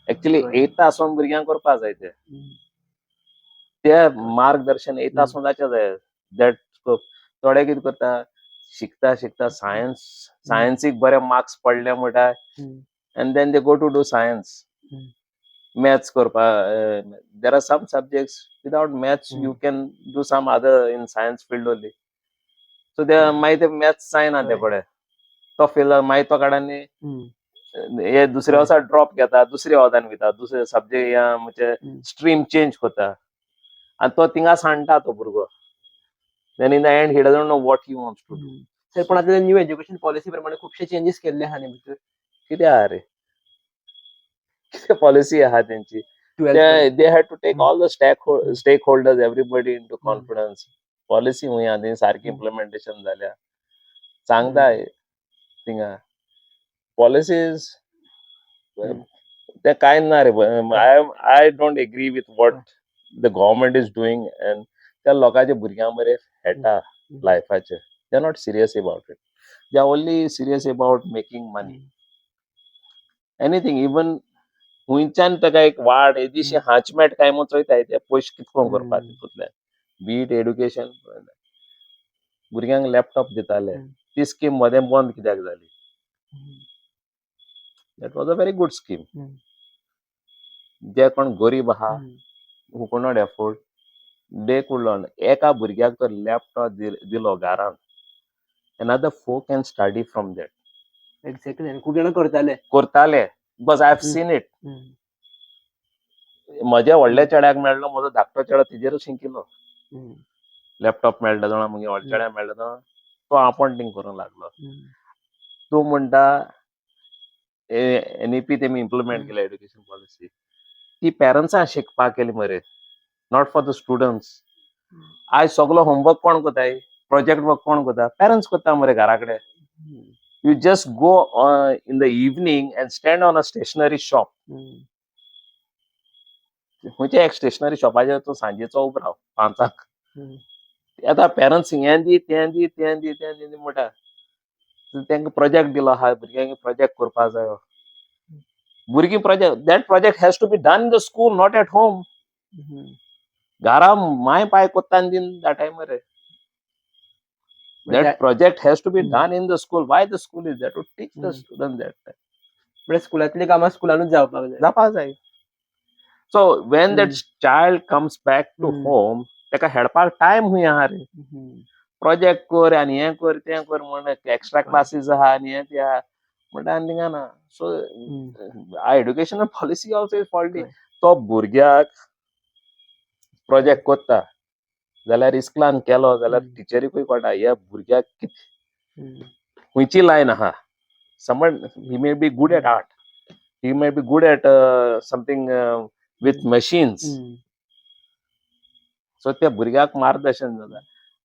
एक्चुअली एथ आसून भुरग्यांक करपा जाय ते. ते मार्गदर्शन एथ आसून जाचें जाय. That थोडे कितें करता, शिकता शिकता सायन्स, सायन्सीक बरे मार्क्स पडले म्हणटा and then they go to do science. Maths करपा, there are some subjects without maths you can do some other in science field only. So ते मागीर ते मॅथ्स जायना ते कडेन, तो फेल, मागीर तो काडानी हे दुसऱ्या वर्सा ड्रॉप घेता, दुसऱ्या वॉर्डान वयता, दुसरे सब्जेक्ट या म्हणजे स्ट्रीम चेंज करता आनी तो थिंगा सांडटा तो भुरगो. Then in the end he doesn't know what he wants to do. Sir, पण आता न्यू एज्युकेशन पॉलिसी प्रमाणे खुबशे चेंजेस केल्ले आहा न्ही भितर. कितें आहा रे, कितें पॉलिसी आहा तेंची? Twelfth. They had to take all the stakeholders, everybody into confidence. Policy हुंय आहा ती सारकी इम्प्लिमेंटेशन जाल्या सांगता थिंगा पॉलिसीज ते कांय ना रे. I don't agree with what the government is doing and त्या लोकांच्या भुरग्यां मरे खेळटा लायफाचे. They are not serious about it. They are only serious about making money, anything, even खंयच्यान ताका एक वाड येदीशी हांच मेळटा काय म्हूण चोयताय ते, पयशे कितको करपा तितूंतल्यान. बी it education, भुरग्यांक लॅपटॉप दिताले, ती स्कीम मदें बंद कित्याक जाली? That was a very good scheme. जे कोण गरीब आहा, who could not afford, they could learn. एका भुरग्याक जर लॅपटॉप दिलो घरान, another four can study from that. Exactly, आनी खूब जाणां करताले. करताले, because I have seen it. म्हज्या व्हडल्या चेड्याक मेळ्ळो, म्हजो धाकटो चेडो तेजेरूच शिकिल्लो. लॅपटॉप मेळटा जाणा मुगे व्हडल्या चेड्याक मेळ्ळो जाणा, तो आपूण थिंग करूंक लागलो. तूं म्हणटा एनईपी तेमी इम्प्लिमेंट केल्या, एड्युकेशन पॉलिसी ती पेरंट्सां शिकपाक केली मरे, not for the students. आयज सगलो होमवर्क कोण कोताय? प्रोजेक्ट वर्क कोण कोता? पेरंट्स कोता मरे घरा कडेन. You just go in the evening and stand on a stationery shop. खंयच्या एक स्टेशनरी शॉपाचेर तूं सांजेचो उबो राव 5आंक, येता पेरंट्स, हें दी, तें दी, तें दी, तें दी म्हणटा. तांकां प्रोजेक्ट दिलो आहा, भुरग्यांक प्रोजेक्ट करपा जायो. भुरगीं project, that project has to be done in the school, not at home. घरा माय पाय कोत्ता आनी दिन धाटाय मरे. That project has to be done in the school. Why the school is there? To teach the student that. म्हणजे स्कुलांतली कामां स्कुलानूच जावपाक जाय. जावपा जाय. So when that child comes back to home, ताका हेडपाक टायम खूंय आहा रे? प्रोजेक्ट कर आनी हें कर, तें कर म्हण एक्स्ट्रा क्लासीस आहा आनी हें तें आहा म्हणटा आनी थिंगा ना. So educational policy also is faulty. तो भुरग्याक प्रोजेक्ट कोत्ता जाल्यार इस्कुलान केलो जाल्यार टिचरीकूय कळटा ह्या भुरग्याक कितें खंयची लायन आहा. समज he may be good at art, he may be good at something with machines. So त्या भुरग्याक मार्गदर्शन जाता.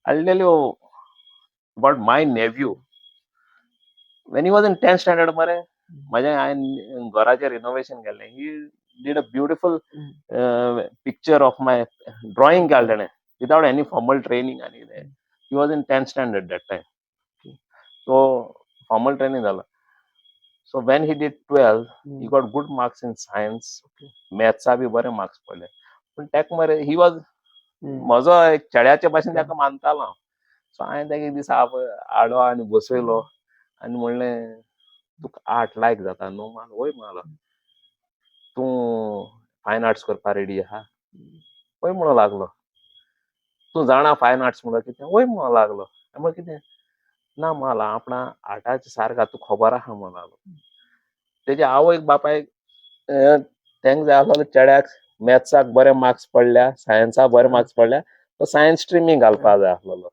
I tell you about my nephew. When he was in 10th standard मरे, म्हाज्या हांवें घराचें रिनोवेशन केल्लें. He did a beautiful picture of my drawing केलें तेणें विदाउट एनी फॉर्मल ट्रेनिंग आनी कितें. He was in 10th standard that time. So formal training जाला. So when he did 12, he got good marks in science. मॅथ्सा B बरे marks पडले. पूण ताका मरे he was म्हजो एक चेड्याचे भाशेन ताका मानतालो हांव. सो हांवें ताका एक दीस हाडलो आनी बसयलो आनी म्हणलें, तुका आर्ट लायक जाता न्हू? वय म्हणलो. तूं फायन आर्ट्स करपा रेडी आहा? वय म्हणूंक लागलो. तूं जाणा फायन आर्ट्स म्हणल्यार कितें? वय म्हणूंक लागलो. म्हणलें कितें? ना म्हणलो, आपणा आर्टाचें सारकें तुका खबर आहा म्हणूंक लागलो. तेजे आवयक बापायक तांकां जाय आसलेलो चेड्याक मॅथ्साक बरे मार्क्स पडल्या, सायन्साक बरे मार्क्स पडल्या, तो सायन्स स्ट्रिमींग घालपा जाय आसलेलो.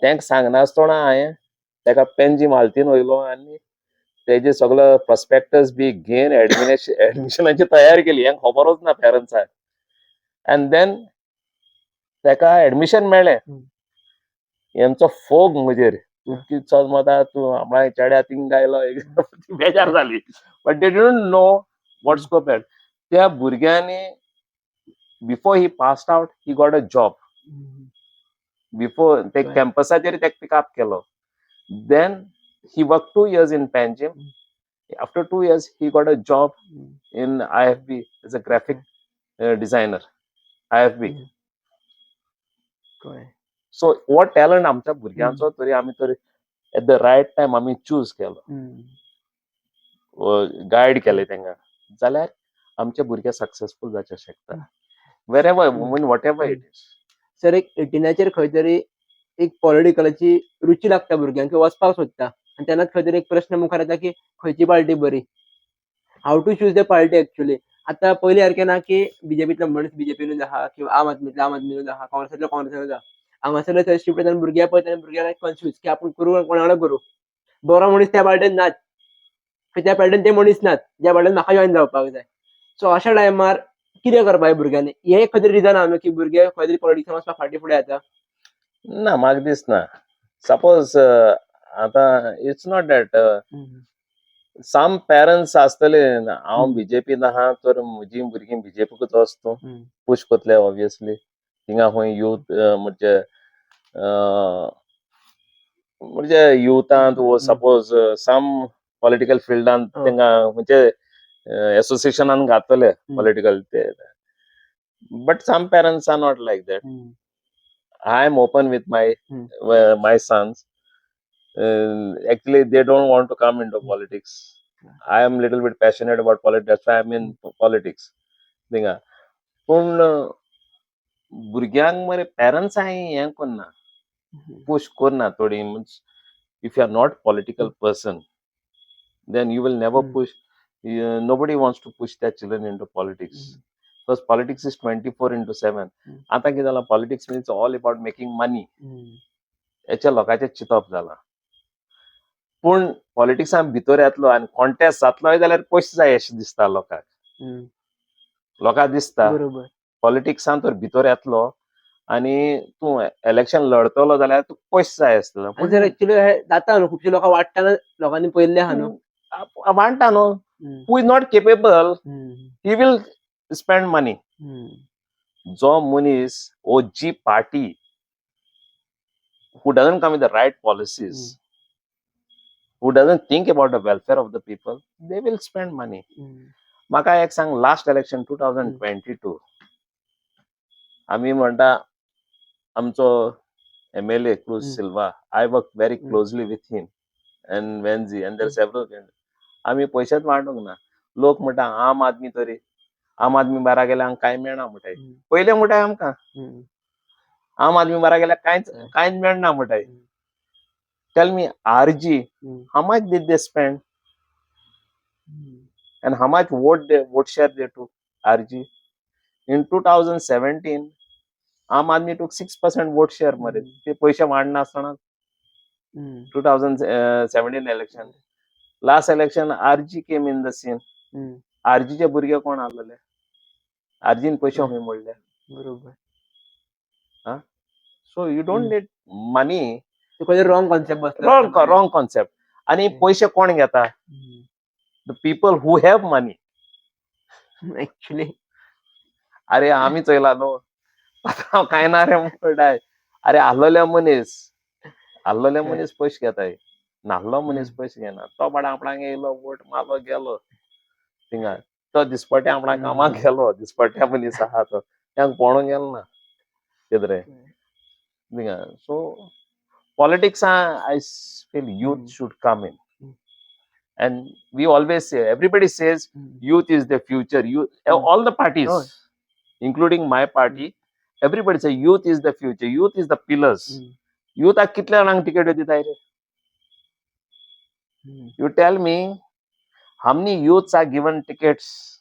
तांकां सांगनासतना हांवें ताका पेंजीम आल्तीन व्हयलो आनी तेजे सगलो प्रॉस्पेक्टस बी घेवन एडमिशनाची तयारी केली. हें खबरूच ना पेरंट्साक. एंड then ताका एडमिशन मेळ्ळें. हेंचो फोग म्हजेर, तूं कितें चल मता, तूं आपणा चेड्या थिंग आयलो. बेजार जाली. But they didn't know what scope. त्या भुरग्यांनी before he passed out, he got a job. Before ते कॅम्पसाचेर ताका पिकअप केलो. Then he work 2 years in Panjim. After 2 years he got a job in IFB as a graphic designer, IFB. कळ्ळें. So हो talent आमच्या भुरग्यांचो तरी आमी तरी एट the right time आमी चूज केलो, गायड केले तांकां जाल्यार आमचे भुरगे सक्सेसफूल जावचे शकता, wherever, mean, whatever it is. Sir, एक एटीनाचेर खंय तरी एक पॉलिटिकलाची रुची लागता भुरग्यांक की वचपाक सोदता आनी तेन्नाच खंय तरी एक प्रश्न मुखार येता की खंयची पार्टी बरी, how to choose the party actually. आतां पयलीं सारकें ना की बीजेपींतलो मनीस बीजेपीनूच आहा किंवा आम आदमीतलो आम आदमीनूच आहा, काँग्रेसांतलो काँग्रेसानूच आहा. हांगासरले थंय शिफ्ट जावन भुरगे पळयता आनी भुरग्यांक कन्फ्यूज की आपूण करूं, कोणा वांगडा करूं. बरो मनीस त्या पार्टेन नाच, त्या पार्टेन ते मनीस नात ज्या पार्टेन म्हाका जॉयन जावपाक जाय. सो अशा टायमार कितें करपाक जाय भुरग्यांनी? हें खंय तरी रिजन आहा न्हू की भुरगे खंय तरी पॉलिटिक्सान वचपाक फाटीं फुडें जाता? ना, म्हाका दिसना. सपोज आतां it's not that some parents आसतले, हांव बीजेपीन आहा तर म्हजी भुरगीं बीजेपीकूच वच तूं पुश करतले. ऑब्वियसली थिंगा खंय युथ म्हणजे युथांत वो सपोज सम पॉलिटिकल फिल्डांत तांकां म्हणजे एसोसिएशनान घातले पॉलिटिकल ते. But some parents are not like that. I am open with my my sons. Actually, they don't want to come into politics. I am little bit passionate about politics. That's why I'm in politics. थिंगा पूण भुरग्यांक मरे पेरंट्सांय हें करना, push करना थोडी. If you are not political person, then you will never push. Nobody wants to push their children into politics because politics is 24/7. आतां कितें जालां, politics means all about making money. हेच्या लोकांचें चिंतप जालां. पूण पॉलिटिक्सान भितर येतलो आनी कॉन्टेस्ट जातलोय जाल्यार पयशे जाय अशें दिसता लोकांक. लोकांक दिसता पॉलिटिक्सान तर भितर येतलो आनी तूं इलेक्शन लढतलो जाल्यार तुका पयशे जाय आसतलो. आनी सर, एक्चुअली हे जाता न्हू, खुबशे लोकां वाडटाना लोकांनी पळयल्ले आहा न्हू. वांट्टा न्हू. Who is not capable, he will spend money. जो मनीस ओ जी party who doesn't come with the right policies, who doesn't think about the welfare of the people, they will spend money. म्हाका एक सांग, last election 2022, आमी म्हणटा आमचो MLA cruise Silva, I work very closely with him and Venzy and there several. आमी पयशेच वांटूंक ना. लोक म्हणटा आम आदमी तरी आम आदमी बारा गेल्यार आमकां कांय मेळना म्हणटाय. पयलें म्हणटाय आमकां आम आदमी बारा गेल्यार कांयच कांयच मेळना म्हणटाय. Tell me, RG, how much did they spend and how much vote share they took, RG? In 2017, Aam Aadmi took 6% vote share मरे. ते पयशे वाडना आसतना 2017 election. Last election, RG came in the scene. आरजीचे भुरगे कोण आसलेले? आरजीन पयशे खंय मोडले? So you don't need money. ते खंय रॉंग कॉन्सेप्ट बसलो. Wrong wrong concept. आणि पयशे कोण घेता? The people who have money. Actually. अरे आमी चोयला न्हू, आतां हांव कांय ना रे म्हणटाय. अरे आहलोले मनीस, आहलोले मनीस पयशे घेताय, नाहलो मनीस पयशे घेना. तो बाडा आपणाक येयलो, वोट मारलो, गेलो थिंगा. तो दिसपट्या आपणा कामाक गेलो, दिसपट्या मनीस आहा तो, तांकां पळोवंक गेलो ना कितें रे थिंगा. सो पॉलिटिक्सा I feel youth should come in. And we always say, everybody says youth is the future, youth, all the parties, including my party, everybody say youth is the future, youth is the pillars. युथाक कितल्या जाणांक ticket दिताय रे? You tell me how many youths are given tickets?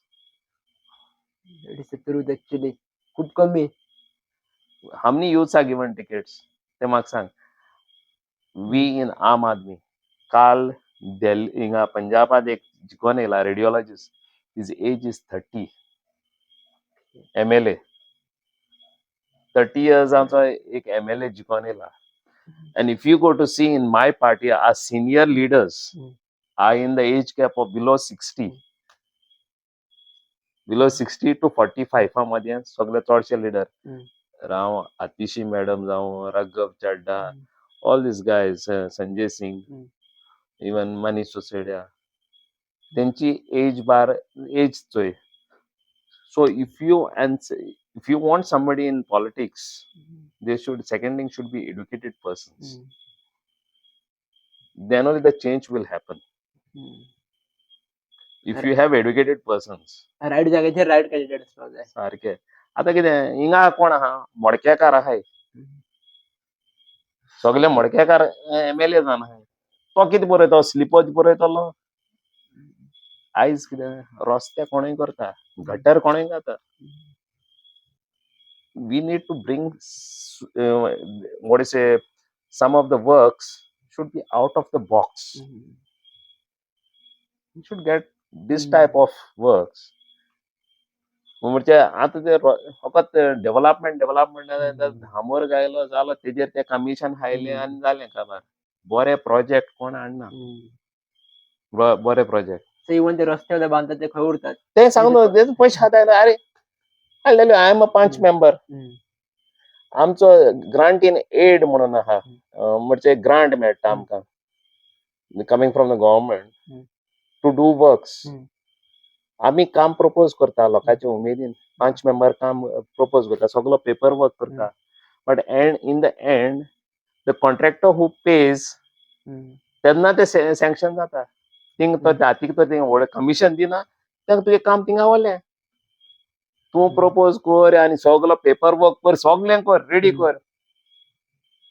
It is the truth actually. खूप कमी. How many youths are given tickets ते म्हाका सांग. We in आम आदमी, काल दिल्ली हिंगा पंजाबात एक जिकोन येयला radiologist, his age is 30, MLA. 30 इयर्सांचो एक एमएलए जिकोन येयला. And if you go to see in my party, our senior leaders are in the age gap of below 60. Below 60 to 45 मदीं सगळे चडशे लिडर. राव आतिशी मॅडम जावं, राघव चड्डा, all these guys, Sanjay Singh, even Manish Sisodia, तेंची as bar as चोय. So if you want somebody in politics, they should, second thing, should be educated persons. Then only the change will happen. If you have educated persons. Right जाग्याचेर right candidate आसपाक जाय. सारके. आतां कितें हिंगा कोण आहा? मडकेकार आहाय. सगळे मडकेकार एमएलए जावन आहाय. तो कितें बरयतो? स्लिपोच बरयतलो. आयज कितें रस्ते कोणूय करता, गटर कोणूय जाता. We need to bring, what is say, some of the works should be out of the box. You should get this type of works. म्हणजे आतां ते फकत डेव्हलपमेंट डेव्हलपमेंट, डांबर घायलो जालो, तेजेर ते कमिशन खायलें आनी जालें काबार. बरे प्रोजेक्ट कोण हाडना. बरे प्रोजेक्ट. सो इवन ते रस्ते सुद्दां बांदतात ते खंय उरतात. ते सांग न्हू, ते पयशे खाताय. अरे हाडलेले, I am a panch member. आमचो ग्रांट इन एड म्हणून आहा. म्हणजे ग्रांट मेळटा आमकां coming from the government to do works. आमी काम प्रपोज करता लोकांच्या उमेदीन, पांच मेंबर काम प्रपोज करता, सगलो पेपर वर्क करता, but and in the end the contractor who pays, तेन्ना ते सँक्शन जाता. थिंग तो हातीक तो थिंग व्हडलें कमिशन दिना, तांकां तुजें काम थिंगा व्हरलें. तूं प्रपोज कर आनी सगलो पेपर वर्क कर, सगलें कर, रेडी कर,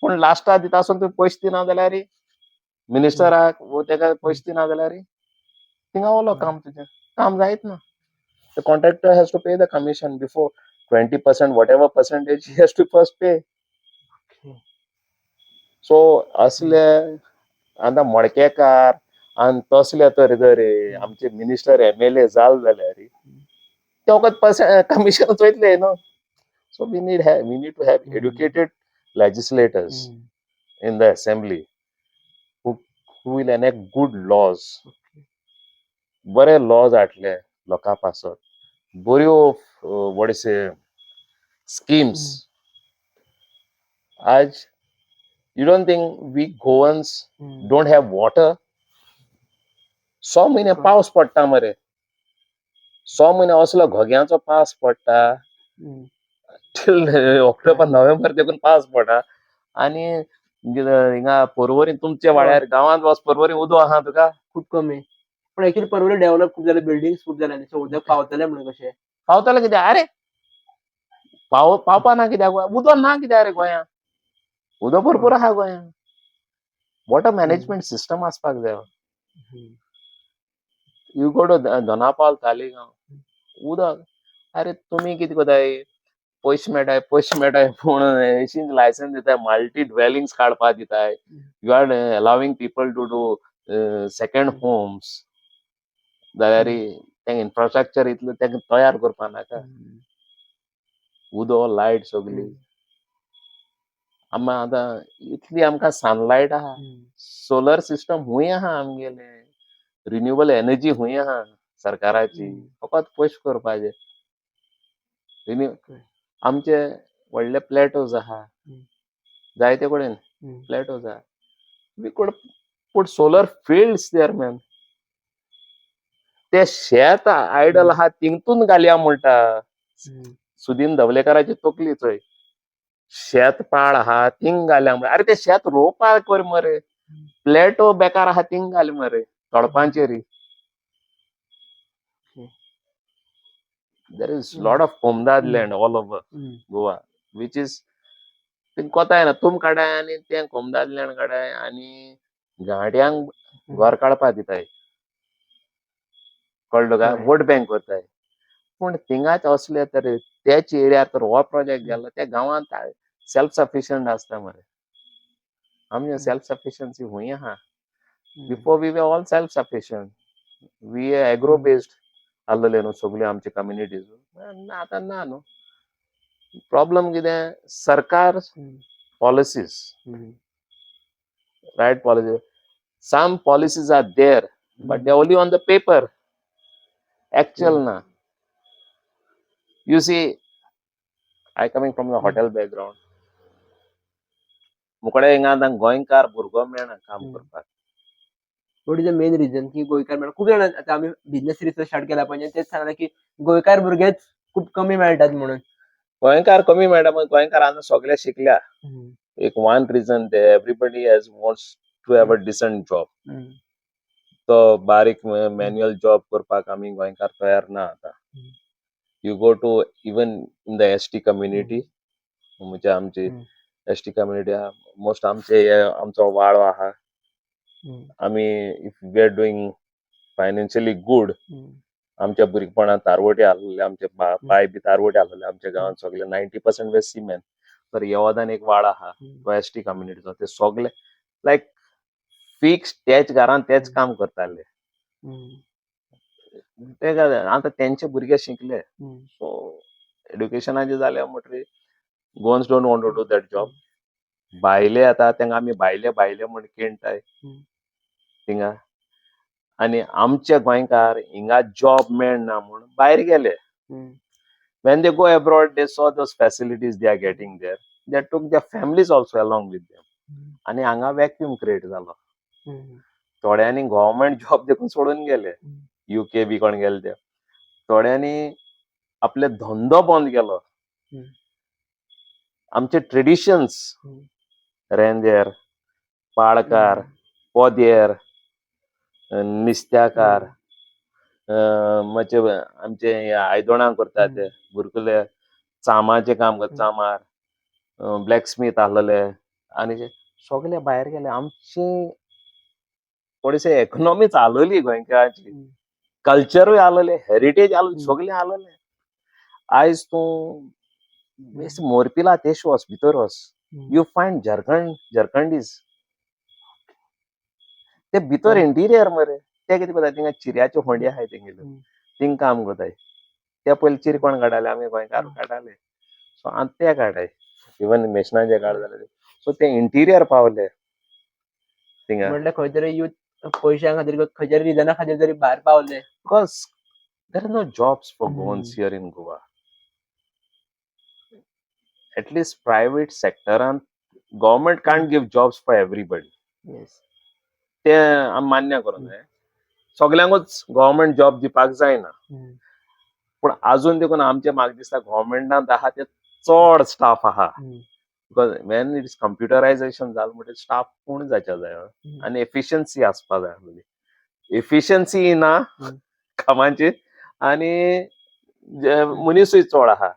पूण लास्टाक दिता आसून तुवें पयशे दिना जाल्यार, मिनिस्टराक वो तेका पयशे दिना जाल्यार थिंगा वलो काम, तुजें काम जायत ना. The contractor has to pay the commission before 20%, whatever percentage he has to first pay. So असले आतां मडकेकार आनी तसले तर जर आमचे मिनिस्टर एमएलए जाल जाल्यार ते वखत पर्सेंट कमिशनच वयतले न्हू. So we need to have educated legislators in the assembly who will enact good laws. बरे लॉज हाडले लोकां पासत, बऱ्यो what say schemes. आज you don't think we Goans don't have water? स म्हयने पावस पडटा मरे, स म्हयने असलो घोग्यांचो पावस पडटा, टील ऑक्टोबर नोव्हेंबर देखून पावस पडटा. आनी हिंगा पर्वरी तुमच्या वाड्यार गांवांत वच, पर्वरी उदक आहा तुका? खूप कमी. पण एक्चुअली पर्वरी डेव्हलप खूप झालं, बिल्डिंग खूप झाल्या, सो उदक पावतलें म्हणून कशें? पावतले कित्याक? अरे पावपा ना कित्याक? उदक ना कित्याक रे गोंयांत? उदक भरपूर आहा गोंयांत. वॉटर मॅनेजमेंट सिस्टम आसपाक जाय. You go to Dona Paula, Taleigao, उदक. अरे तुमी कितें करताय? पयशे मेळटाय, पयशे मेळटाय पूण अशी लायसन्स दिताय, मल्टी ड्वेलिंग्स काडपा दिताय. You are allowing people to do second homes जाल्यार तें इन्फ्रास्ट्रक्चर इतलें तांकां तयार करपा नाका? उदक, लायट सगली. आमी आतां इतली आमकां सनलायट आहा, सोलर सिस्टम हुंय आहा आमगेले. रिन्युएबल एनर्जी खंय आहा सरकाराची? फकत पयशे करपाचे. रिन्यू आमचे व्हडले प्लॅटोज आहा, जायते कडेन प्लॅटोज आहा. We could put solar fields there, man. ते शेत आयडल आहा तितून घालया म्हणटा. सुदीन धवलेकराची तकली चोय. शेत पाळ आहा थिंग घाल्या म्हळ्यार, अरे ते शेत रोवपाक कर मरे. प्लॅटो बेकार आहा थिंग घाल मरे तळपांचेर. There is lot of comunidade land all over Goa, which is कोता येना. तुम काडाय आनी तें कोमदाद लँड काडाय आनी गाडयांक घर काडपा दिताय, कळ्ळो काय? वोट बँक करताय. पूण थिंगाच असले तर त्याच एरियार तर हो प्रोजेक्ट गेलो, त्या गांवांत सेल्फ सफिशियंट आसता मरे. आमचे सेल्फ सफिशियन्सी खूंय आहा? Before, we were all self sufficient. We agro based आसलेले न्हू सगळे आमचे कम्युनिटीज. आतां ना न्हू. प्रॉब्लम कितें? सरकार policies, right policy, some policies are there, but they only on the paper, actual ना. You see, I coming from the hotel background. मुकडे हिंगा आतां गोंयकार भुरगो मेळना काम करपाक. What is the main reason की गोंयकार मेळना? खूप जाण, आता आमी बिझनेस सिरीज स्टार्ट केला म्हणजे तेच सांगला की गोंयकार भुरगेच खूप कमी मेळटात म्हणून. गोंयकार कमी मेळटा पण गोंयकार आतां सगळे शिकल्या. एक वन रिजन ते everybody has wants to have a decent job. तो बारीक मॅन्युअल जॉब करपाक आमी गोंयकार तयार ना आतां. You go to even in the ST community, म्हणजे आमची एस टी कम्युनिटी आहा, मोस्ट आमचे हे आमचो वाडो आहा. आमी if we are doing financially good, आमच्या भुरगेपणांत तारवटे आसलेले, आमचे पाय बी तारवटे आसलेले. आमच्या गांवांत सगळे 90% वे सीमेन. तर येवदान एक वाडो आहा, तो एस टी कम्युनिटीचो. ते सगळे लायक फिक्स त्याच घरान तेच काम करताले. ते काय आतां तेंचे भुरगे शिकले. सो एड्युकेशनाचें जालें म्हणटकीर Goans don't want to do that job. भायले आतां तेंका आमी भायले भायले म्हण केणटाय थिंगा आनी आमचे गोंयकार हिंगा जॉब मेळना म्हूण भायर गेले. When they go abroad, they saw those facilities they are getting there. They took their families also along with them. आनी हांगा वॅक्यूम क्रिएट जालो. थोड्यांनी गव्हर्मेंट जॉब देखून सोडून गेले, युके बी कोण गेले ते. थोड्यांनी आपले धंदो बंद केलो. आमचे ट्रेडिशन्स, रेंदेर, पाळकार, पोदेर, निस्त्याकार, मातशे आमचे हे आयदोणां करतात ते बुरकुले, चामाचें काम करता, चामार, ब्लॅक स्मीथ आसलेले आनी ते सगळे भायर गेले. आमची थोडीशी इकॉनॉमी चालवली गोंयकारांची, कल्चरूय आसलेले, हेरिटेज आसलेली, सगळें आसलेलें. आयज तूं बेस मोरपिला तेश वच, भितर वच, you find Jharkhandis. ते भितर इंटिरियर मरे. ते कितें करता, थिंगा चिऱ्याच्यो होंडी आहाय तेंगेल्यो, थिंग काम करताय ते. पयले चिरे कोण काडटाले? आमी गोंयकार काडटाले. सो आतां ते काडटाय, इवन मेशनाचे काड जाल्यार. सो ते इंटिरियर पावले थिंगा. म्हटल्यार खंय तरी युथ पयशां खातीर, खंयच्या रिजना खातीर तरी भायर पावले. Because there are no jobs for Goans here in Goa. At least private sector and government can't give jobs for everybody. ते आमी मान्य करूंक जाय, सगल्यांकूच गव्हर्मेंट जॉब दिवपाक जायना. पूण अजून देखून आमचे म्हाका दिसता गव्हर्मेंटांत आहा ते चड स्टाफ आहा, because when it is computerization जालें म्हणटकीर स्टाफ कोण जायच्या जाय आनी एफिशियन्सी आसपा जाय आसलेली. एफिशियन्सी ना कामाची आनी जे मनीसूय चड आहा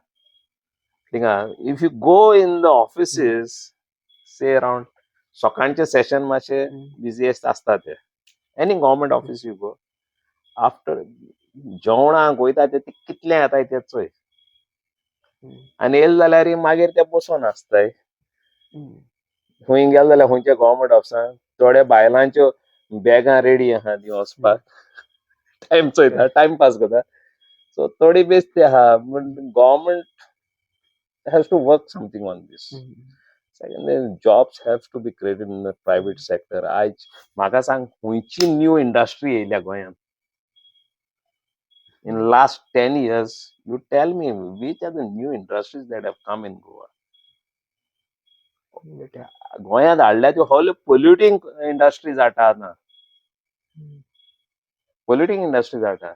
थिंगा. If you go in the offices, say around सकाळचें सेशन मातशें बिजिएस्ट आसता ते, any government office you go, after जेवणाक वयता ते कितले येताय ते चोय. आनी येयले जाल्यार मागीर ते बसोन आसताय. खंय गेले जाल्यार खंयच्या गव्हर्मेंट ऑफिसान थोड्या बायलांच्यो बॅगां रेडी आहा, ती वचपाक टायम चोयता, टायम पास करता. सो थोडी बेस ते आहा. Government has to work something on this. Second, jobs have to be created in the private sector. आयज म्हाका सांग, खंयची न्यू इंडस्ट्री येयल्या गोंयांत in last 10 years? You tell me, which are the new industries that have come in Goa? गोंयांत हाडल्या त्यो होल्यो polluting industries हाडटा आतां. पोल्युटींग इंडस्ट्रीज हाडटा.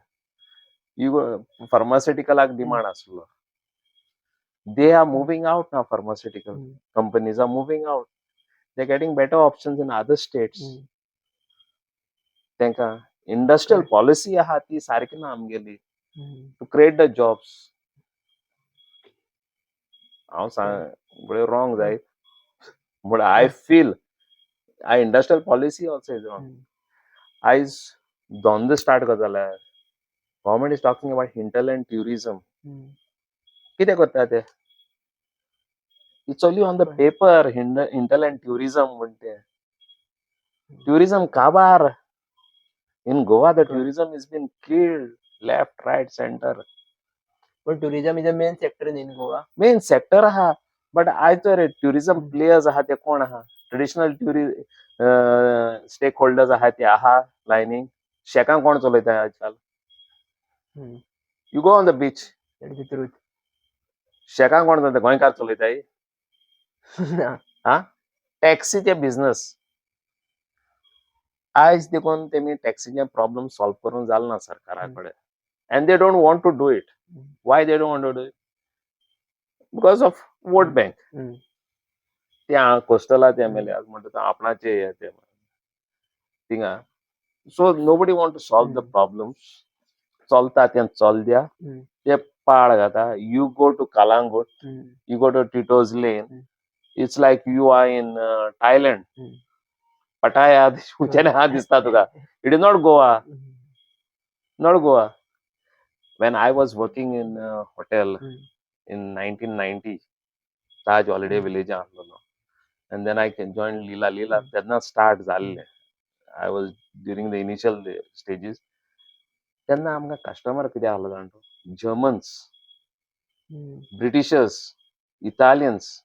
You फार्मास्युटिकलाक डिमांड आसलो, they are moving out now. Pharmaceutical companies are moving out. They're getting better options in other states. तांकां industrial policy आहा ती सारकी ना आमगेली टू क्रिएट the jobs. हांव सांग घडये रॉंग जायत, but I feel I industrial policy also is wrong. आयज धंदो स्टार्ट करता जाल्यार government is talking about hinterland tourism. कितें करता ते? It's only on the paper, hinterland tourism म्हणटे. ट्युरिझम काबार in Goa. The tourism is been killed left, right, center. पण tourism is a main sector in Goa. Main sector आहा, but आयज तर tourism players आहा ते कोण आहा? ट्रेडिशनल ट्युरि स्टेक होल्डर्स आहा ते आहा लायनीक. शॅकां कोण चलयता आजकाल? You go on the beach. That is the truth. शॅकां कोण चलयता? गोंयकार चलयताय? टॅक्सीचे बिझनस आयज देखून तेमी टॅक्सीचे प्रॉब्लम सॉल्व करूंक जाल ना सरकारा कडेन, and they don't want to do it. Why they don't want to do it? Because of vote bank. ते कोस्टलाचे एमएलए आज म्हणटा आपणाचे हे ते थिंगा. So nobody want to solve the problems. चलता तें चल द्या. ते पाळ घाता. You go to Calangute, you go to Tito's Lane, it's like you are in Thailand. Pattaya उंचेलें हा दिसता तुका. It is not Goa, not Goa. When I was working in hotel in 1990, Taj Holiday Village आसलेलो, and then I can join Leela. Leela तेन्ना start जाल्लें. I was during the initial stages. तेन्ना आमकां customer कितें आहलो जाण तूं? Germans, Britishers, Italians.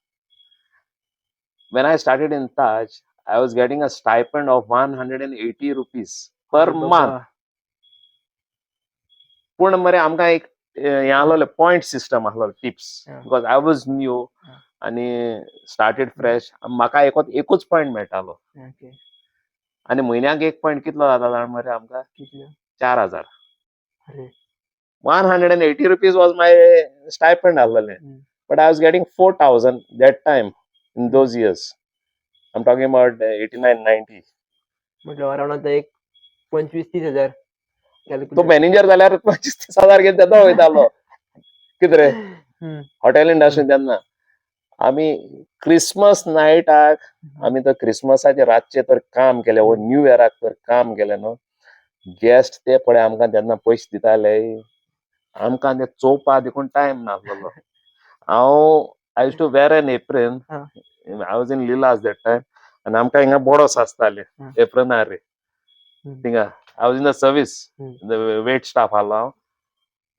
When I started in Taj, I was getting a stipend of 180 rupees per month. पूण मरे आमकां एक हें आहलोलें, पॉयंट सिस्टम आहलोलो, tips. Because I was new आनी स्टार्टेड फ्रेश, म्हाका एकूच एकूच पॉयंट मेळटालो. आनी म्हयन्याक एक पॉयंट कितलो जाता जाण मरे आमकां? कितलो? 4000. अरे. 180 rupees was my stipend आहलोलें, but I was getting 4000 that time, in those years. I'm talking about 89, 90. म्हटलं अराउंड आता एक 25-30 हजार. तो मॅनेजर जाल्यार 25-30 हजार घेवन तेन्ना वयतालो. कितें रे, हॉटेल इंडस्ट्री तेन्ना आमी क्रिसमस नायटाक आमी तर क्रिसमसाचे रातचे तर काम केलें वो न्यू इयराक तर काम केलें न्हू, गेस्ट ते पळय आमकां तेन्ना पयशे दिताले. आमकां ते चोवपा देखून टायम नासलेलो. हांव I used to wear an apron. I was in Leela's that time आनी आमकां हिंगा बोडोस आसताले एप्रनार रे. थिंगा I was in the service, wait staff आहलो हांव.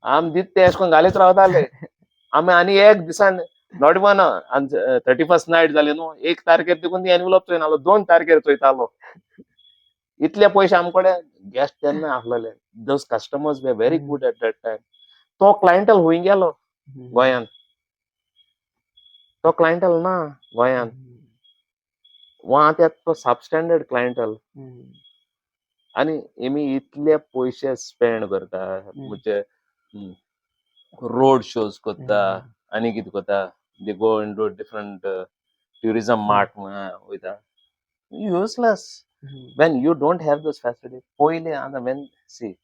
आमी दित ते अशें करून घालीत रावताले आमी. आनी एक दिसान not one, 31st night जाली न्हू, 1 तारखेर देखून ती एनवलप चोयनालो, 2 तारखेर चोयतालो. इतले पयशे आमचे कडेन गेस्ट तेन्ना आसलेले. Those customers were very good at that time. तो क्लायंटल हुंय गेलो गोंयांत? तो क्लायंटल ना गोंयांत. वा आतां तो सबस्टँडर्ड क्लायंटल. आनी हेमी इतले पयशे स्पेंड करता, म्हणजे रोड शोज करता आनी कितें करता. They go in to different tourism mart वयता. Useless when you don't have those facility. पयलीं आतां when, see,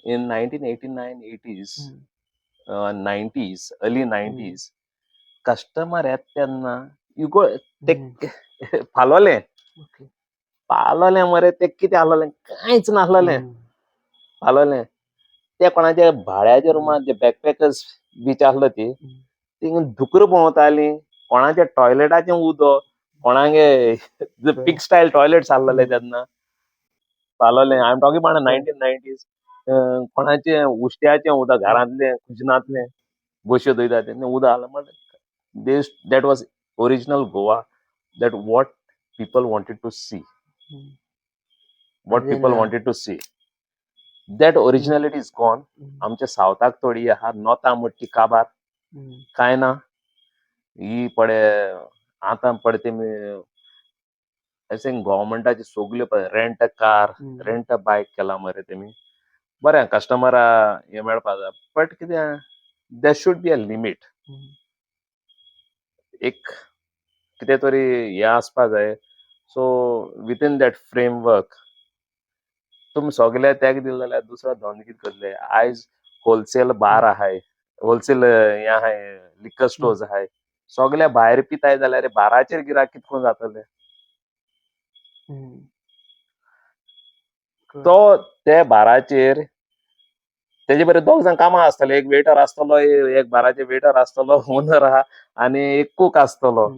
in 1989, 80s, 90s, early 90s, customer येता तेन्ना you go ते फालोलें पालोलें मरे ते कितें आहलोलें, कांयच नासलोलें. पालोलें ते कोणाच्या भाड्याच्या रुमांत, ते बॅकपॅकर्स बीच आसलो ती थिंगा धुकर भोंवताली. कोणाच्या टॉयलेटाचें उदक, कोणागे पिग स्टायल टॉयलेट्स आहलोले तेन्ना पालोलें. I am talking about 1990s. कोणाचें उश्ट्याचें उदक, घरांतलें, कुजनांतलें बश्यो धुयता तेन्ना उदक आहलें. That was Original Goa that what people wanted to see, what Then, people wanted to see, that originality is gone. आमच्या सावथाक थोडी आहा, नॉर्था मोठी काबार काय ना. ही पडे आतां पडे तेमी अशें गव्हर्मेंटाचे सगल्यो rent a car, rent a bike केला मरे तेमी. बरें, कस्टमरा हें मेळपा जाय, बट कितें, there should be a limit. एक कितें तरी हें आसपा जाय. सो विथीन that framework तुमी सगळे तेक दिले जाल्यार दुसरो धंदो कितें करतले? आयज होलसेल बार आहाय, होलसेल हें आहाय, लिकर स्टोर्स आहाय, सगळे भायर पिताय जाल्यार बाराचेर गिरायक कितको जातले? तो ते बाराचेर तेजे बरे दोग जाण कामां आसतले. एक वेटर आसतलो, एक बाराचे वेटर आसतलो, ओनर आहा आनी एक कूक आसतलो.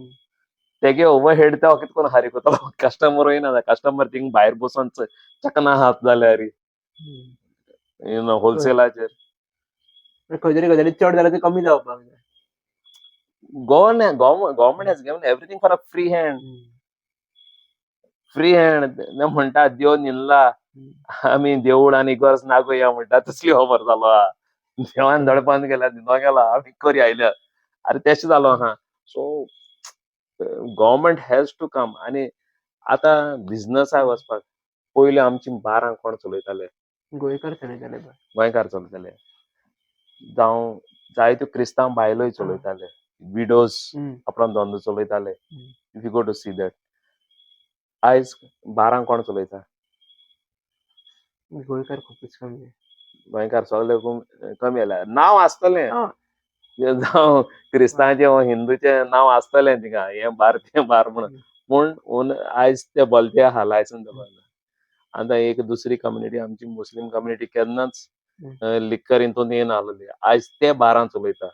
तेगे ओवरहेड तो कित करून फारीक करतलो? कस्टमर येयना, कस्टमर थिंग भायर बसून चकना हात जाल्यार होलसेलाचेर. खंय तरी गजाली चड जाल्यार ते कमी जावपाक जाय. Government has given everything for a free hand, free hand. म्हणटा देव न्हिदला, आमी देवूळ आनी इगर्ज नागोया म्हणटा, तसली खबर जालो आहा. देवान दोळे बंद केल्या, न्हिदो गेला, आमी करी आयल्या. अरे, तेशें जालो आहा. So government has to come. आनी आतां बिजनसाक वचपाक पयलीं आमची बारां कोण चलयताले? गोंयकार चलयताले. गोंयकार चलयताले, जावं जायत्यो क्रिस्तांव बायलोय चलयताले, विडोज आपलो धंदो चलयताले. If you go to see that, आयज बारां कोण चलयता? गोंयकार खूपच कमी. गोंयकार सगळे कमी जाल्या. नांव आसतलें, जावं क्रिस्तांचें वा हिंदूचें नांव आसतलें थिंगा, हें बार तें बार म्हणून. पूण आयज ते भलते आहा, लायसन्स आतां एक दुसरी कम्युनिटी, आमची मुस्लीम कम्युनिटी, केन्नाच लिक्कर हितून येयनासलेली, आयज ते बारां चलयता.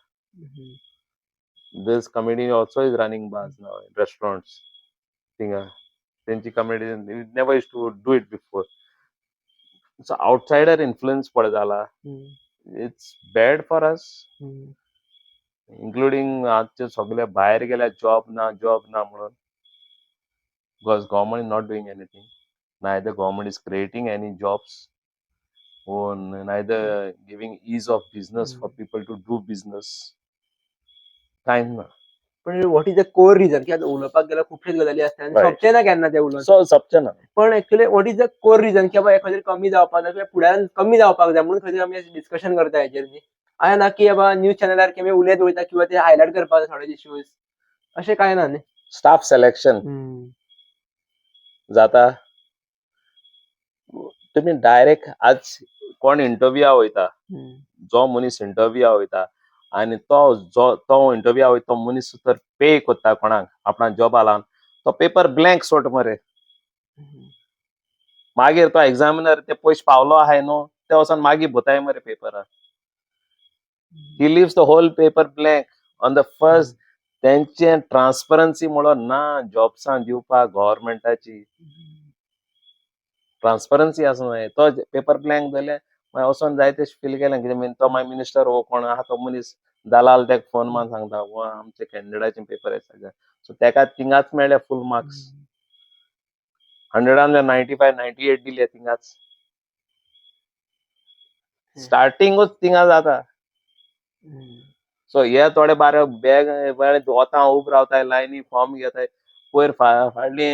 This community also is running bars now, restaurants थिंगा. तेंची community never used to do it before. So outsider influence पळय जाला. It's bad for us, including आजचे सगळे भायर गेल्या, जॉब ना, जॉब ना म्हणून, because government is not doing anything. Neither government is creating any jobs or neither giving ease of business for people to do business. कांय ना. पण what is the core reason की आतां उलोवपाक गेल्यार खुबशे गजाली आसता आनी सोंपचें ना केन्ना तें उलोवन. सो सोंपचें ना. पण actually what is the core reason की बाबा हें खंय तरी कमी जावपाक जाय किंवा फुडारान कमी जावपाक जाय म्हणून खंय तरी आमी डिस्कशन करता हेचेर न्ही? अशें ना की बाबा न्यूज चॅनलार की आमी उलयत वयता किंवा ते हायलायट करपाक जाय थोडे इश्यूज, अशें कांय ना न्ही? स्टाफ सिलेक्शन जाता. तुमी डायरेक्ट आज कोण इंटरव्यूआ वयता, जो मनीस इंटरव्यूआ वयता आनी तो जो तो इंटरव्यूआ वयता तो मनीस तर पे करता कोणाक आपणा जॉबा लावन, तो पेपर ब्लँक सोड मरे. मागीर तो एग्जामिनर ते पयशे पावलो आहाय न्हू, ते वचोन मागीर भोताय मरे पेपरार. He leaves the whole paper blank on the first. तेंचे ट्रान्सपरन्सी म्हणून ना जॉब्सां दिवपाक. गव्हर्मेंटाची ट्रान्सपरन्सी आसूं जाय. तो पेपर ब्लँक जाल्यार मागीर वचोन जाय तशें फील केलें कितें मीन तो मागीर मिनिस्टर हो कोण आहा तो मनीस दलाल तेका फोन मारून सांगता हो आमचे कॅन्डिडेटाचे पेपर आसा. सो तेका थिंगाच मेळ्ळे फूल मार्क्स. 100आन 95, 98 दिले थिंगाच. स्टार्टिंगूच थिंगा जाता. सो हे थोडे बारे बॅग बरे वता, उब रावताय लायनी, फॉर्म घेताय. पयर फाटली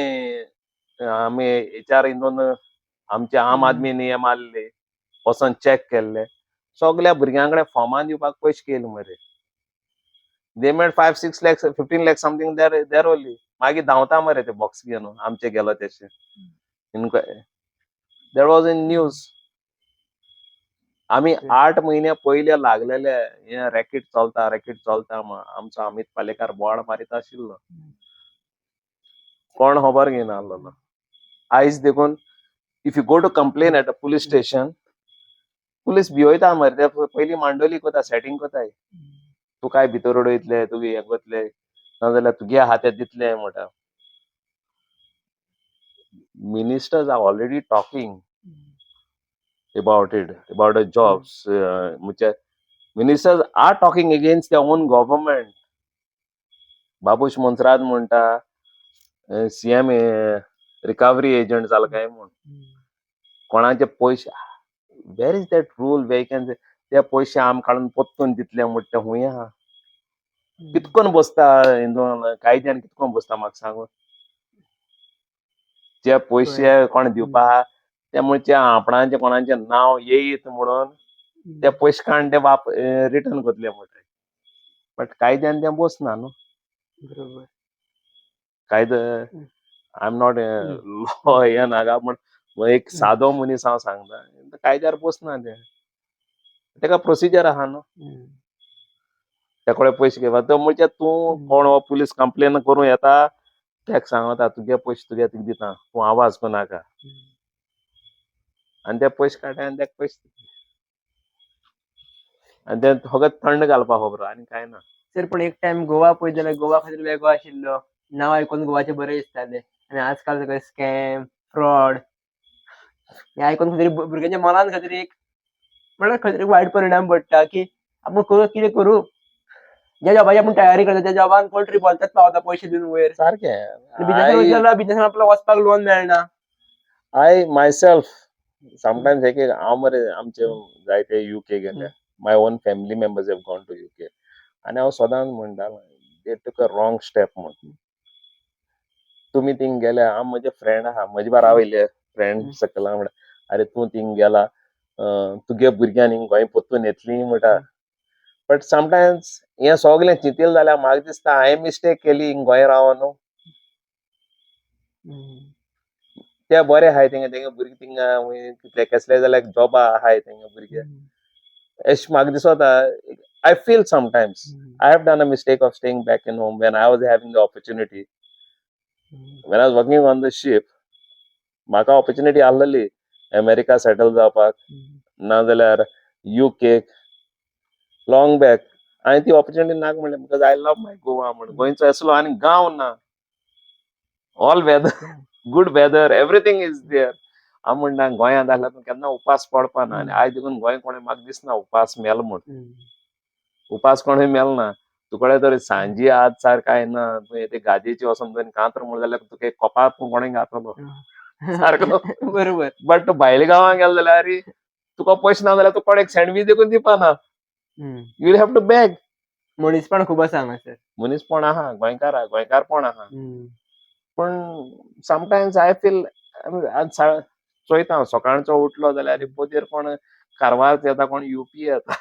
आमी एचआर हितून आमचे आम आदमी हे मारले, वचोन चॅक केल्ले. सगल्या भुरग्यां कडेन फॉर्मां दिवपाक पयशे केले मरे. They made 5-6 lakhs, 15 lakh something there only. मागीर धांवता मरे ते बॉक्स घेवन आमचे गेलो तेशे. That was in news. आमी 8 म्हयने पयले लागलेले हे रॅकेट चलता, रॅकेट चलता म्हण आमचो अमित पालेकार बोवाळ मारीत आशिल्लो. कोण खबर घेयना आहलोलो. आयज देखून if you go to complain at a police station, police भिवयता मरे. ते पयलीं मांडोली कोता, सेटींग कोताय, तूं काय भितर उडयतले, तुगे हें करतले, नाजाल्यार तुगे आहा ते दितले म्हणटा. Ministers are already talking about it, about the jobs. म्हणजे ministers are talking against their own government. Babush Monserrate म्हणटा सीएम रिकवरी एजंट जाला काय म्हूण. कोणाचे पयशे, where is that rule where can ते पयशे आम काडून परतून दितले म्हणटा ते खूंय आहा? कितकोन बसता हिंदू कायद्यान, कितकोन बसता म्हाका सांगू? जे पयशे कोण दिवपा आहा ते म्हणजे आपणाचे कोणाचें नांव येयत म्हणून ते पयशे काडून ते वाप रिटर्न करतले म्हणटा, बट कायद्यान तें बसना न्हू. कायदो, I am not law हें नाका, पूण एक सादो मनीस हांव सांगता, कायद्यार बसना तें. तेका प्रोसिजर आहा न्हू. त्या कडेन पयशे घेवपा तो म्हणजे तूं कोण हो पुलीस कंप्लेन करूं येता, तेका सांगता तुगे पयशे तुगे तुका दिता, तूं आवाज करनाका. आनी ते पयशे काडटा आनी तेका पयशे, आनी ते फकत थंड घालपा खबर, आनी कांय ना. सर, पण एक टायम गोवा पळयत जाल्यार गोवा खंय तरी वेगळो आशिल्लो, नांव आयकून गोवाचें बरें दिसतालें आनी आजकाल सगळें स्कॅम, फ्रॉड हें आयकून खंय तरी भुरग्यांच्या मनान खंय तरी एक म्हळ्यार खंय तरी वायट परिणाम पडटा की आपूण करूं कितें करूं, ज्या जॉबाची आपूण तयारी करता त्या जॉबान कोण तरी भलतेच पावता पयशे दिवन वयर. सारकें. बिजनेसान जाल्यार बिजनेसान आपल्याक वचपाक लोन मेळना. I myself sometimes एक हांव मरे आमचे जायते युके गेले, my own family members have gone to UK, आनी हांव सदांच म्हणटालो they took a wrong step म्हूण. तुमी थिंग गेल्या, हांव म्हजे फ्रेंड आहा, म्हजे बारा वयले फ्रेंड सकला म्हणटा, अरे तूं थिंग गेला, तुगे भुरग्यां हिंग गोंय परतून येतली म्हणटा. बट समटायम्स हें सगलें चिंतलें जाल्यार म्हाका दिसता हांवें मिस्टेक केली हिंग गोंय रावन न्हू. ते बरे आहाय तेंगे, तेंगे भुरगीं थिंगा कितले केसले जाल्यार जॉबा आहाय तेंगे भुरगे, अशें म्हाका दिसता. I feel sometimes I have done a mistake of staying back in home when I was having the opportunity. When I was working on the ship, म्हाका ऑपॉर्च्युनिटी आहलेली अमेरिका सेटल जावपाक, नाजाल्यार युके लॉंग बॅक. हांवें ती opportunity नाका म्हणलें because I love my Goa म्हण. गोंयचो असलो आनी गांव ना, all weather, good weather, everything is there. हांव म्हणटा गोंयांत आसल्यार तूं केन्ना उपास पडपा ना. आनी आयज देखून गोंय कोणें म्हाका दिसना उपास मेल म्हूण. उपास कोणूय मेल ना. तुकडे तर सांजी आज सार काय ना, तुवें ते गादयेची वचोन तुवें कांतर म्हणलें जाल्यार तुका एक कोपार पूण कोणें घातलो सारको. बट भायल्या गांवांत गेलो जाल्यार तुका पयशे ना जाल्यार तुका कोण एक सँडवीच देखून दिवपा ना, you will have to beg. मनीसपण खूब आसा हांगासर. मनीसपण आहा, गोंयकार आहा, गोंयकारपण आहा, पूण समटायम्स I feel, चोयता हांव सकाळचो उठलो जाल्यार पदर कोण कारवार येता, कोण युपी येता,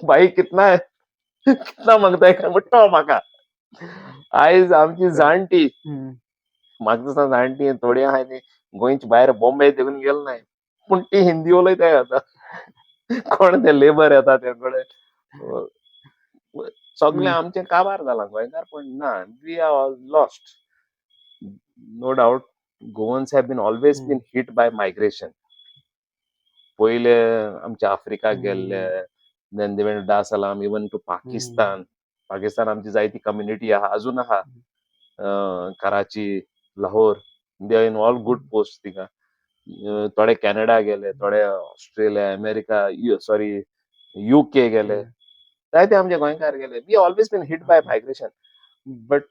बाई कितना कितना मागताय काय म्हणटा म्हाका. आयज आमची जाणटी, म्हाका दिसता जाणटी थोडी आहाय ती गोंयच्या भायर बॉम्बे देखून गेल नाय, पूण ती हिंदी उलयताय आतां. कोण ते लेबर येता ते कडेन सगळें आमचें काबार जालां गोंयकार, पण ना, we are lost. No doubt Goans have been always been hit by migration. पयले आमचे आफ्रिका गेल्ले, then they went Dar Salaam, even to Pakistan. Pakistan आमची जायती कम्युनिटी आहा, अजून आहा. कराची, Lahore, they are in all good post थिंगा. थोडे कॅनडा गेले, थोडे ऑस्ट्रेलिया, अमेरिका, सॉरी, युके गेले, जायते आमचे गोंयकार गेले. We always been hit by migration, but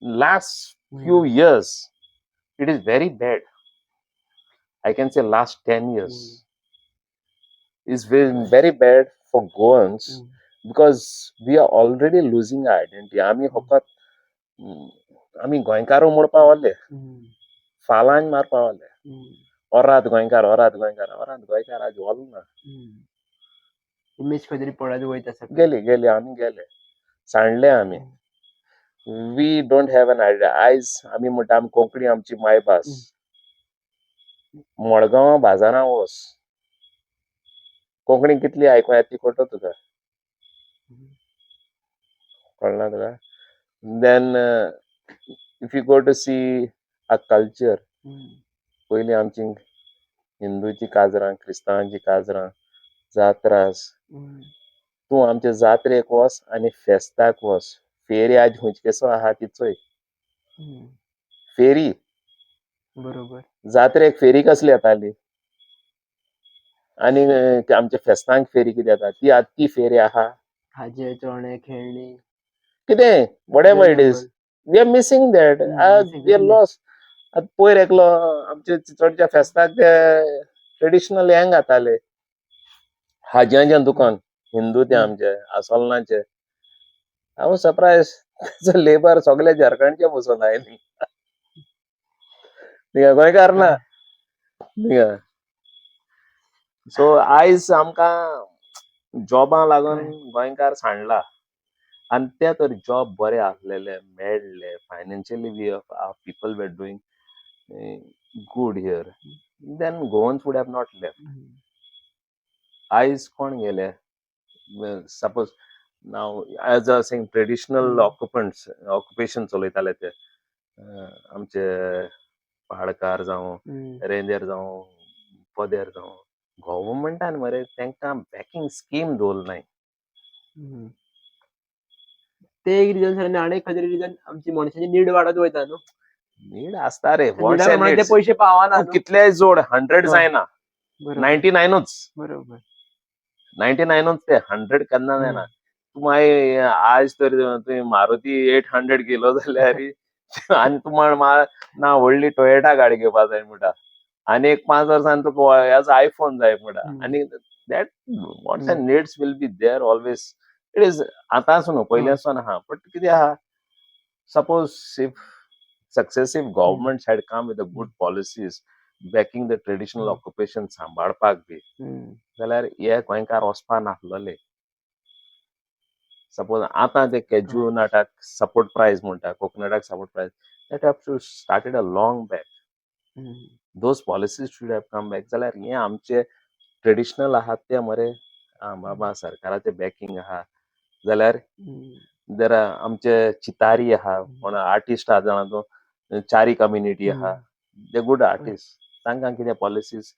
last few years it is very bad. I can say last 10 years is very, very bad for Goans because we are already losing our identity. आमी फकत आमी गोंयकारू म्हूण पावले, फालान मार पावले. ओराद गोंयकार, ओराद गोंयकार, ओराद गोंयकार आज ओल ना. इमेज खंय तरी पडत वयता सगळी. गेली गेली, आमी गेले, सांडले आमी. We don't have an idea. आयज आमी म्हणटा आमी कोंकणी आमची मायभास. मडगांव बाजारां वच, कोंकणी कितली आयकूं येता ती कळटा तुका, कळना तुका? Then if you go to see a culture, पयलीं आमची हिंदूची काजरां, क्रिस्तांवांची काजरां, जात्रास, तूं आमचे जात्रेक वच आनी फेस्ताक वच, फेरी आज खंयची कसो आहा ती चोय. फेरी. जात्रेक फेरी कसली येताली आनी आमच्या फेस्तांक फेरी कितें येता ती, आतां ती फेरी आहा. खाजें, चणे, खेळणी. कितें, whatever it is, we are missing that. Missing, we are really. Lost. आतां पयर एकलो आमचे चडच्या फेस्ताक ते ट्रेडिशनल हें घाताले, हाज्यांचें दुकान, हिंदू ते आमचे आसोलनाचे. हांव सरप्रायज, तेचो लेबर सगळे झारखंडचे बसून आयले, थिंगा गोंयकार ना थिंगा. सो आयज आमकां जॉबां लागून गोंयकार सांडला आनी ते तर जॉब बरे आसलेले मेळ्ळे, financially we our people were doing good here, then Goans would have not left. आयज कोण गेले? Suppose now, as a saying, traditional occupants, occupation चलयताले ते आमचे पहाडकार जावं, रेंदेर जावं, पदेर जावं, गव्हर्मेंटान मरे तांकां बॅकिंग स्कीम दवरनाय. ते एक रिजन आनी आनी एक खंय तरी रिजन, आमची मनशाची नीड वाडत वयता न्हू. नीड आसता रे. निडा प्रमाणे ते पयशे पावना न्हू. कितलेय जोड, 100 जायना. 99ूच. 99ूच ते, 100 केन्ना जायना. तूं मागीर आज तर तुवें मारुती 800 घेयलो जाल्यार आनी तूं म्हण ना व्हडली टोयोटा गाडी घेवपा जाय म्हणटा, आनी एक 5 वर्सान तुका हेजो आयफोन जाय म्हणटा. आनी that wants and needs will be there always. It is आतांच न्हू, पयलींसून आहा. बट कितें आहा, suppose if successive governments had come with a good policies backing the traditional occupation सांबाळपाक बी जाल्यार हे गोंयकार वचपा नासलेले. सपोज आतां ते कॅज्यू नटाक सपोर्ट प्रायस म्हणटा, कोकोनटाक support price, that have to started a long back. Those policies should have come back जाल्यार हे आमचे ट्रेडिशनल आहात ते मरे, आं बाबा, सरकाराचें बॅकिंग आहा जाल्यार जर आमचे चितारी आहा, कोण आर्टिस्ट आहा जाणा तूं, च्यारी कम्युनिटी आहा, ते गूड आर्टिस्ट, तांकां कितें पॉलिसीज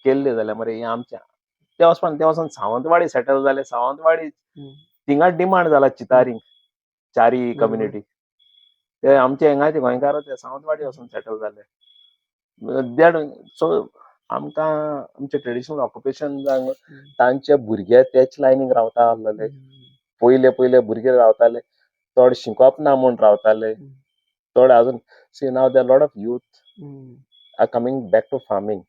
केल्ले जाल्यार मरे हे आमचे ते वचपान, ते वचोन सावंतवाडी सेटल जाले. सावंतवाडी थिंगा डिमांड जाला चितारी, च्यारी कम्युनिटी. ते आमचे हेंगाचे गोंयकार ते सावंतवाडी वचून सेटल जाले. That so आमकां आमचे ट्रेडिशनल ऑक्युपेशन तांचे भुरगे तेच लायनीक रावता आसलेले. पयले पयले भुरगे रावताले, चड शिकप ना म्हूण रावताले चड. अजून see, now there lot of youth are coming back to farming.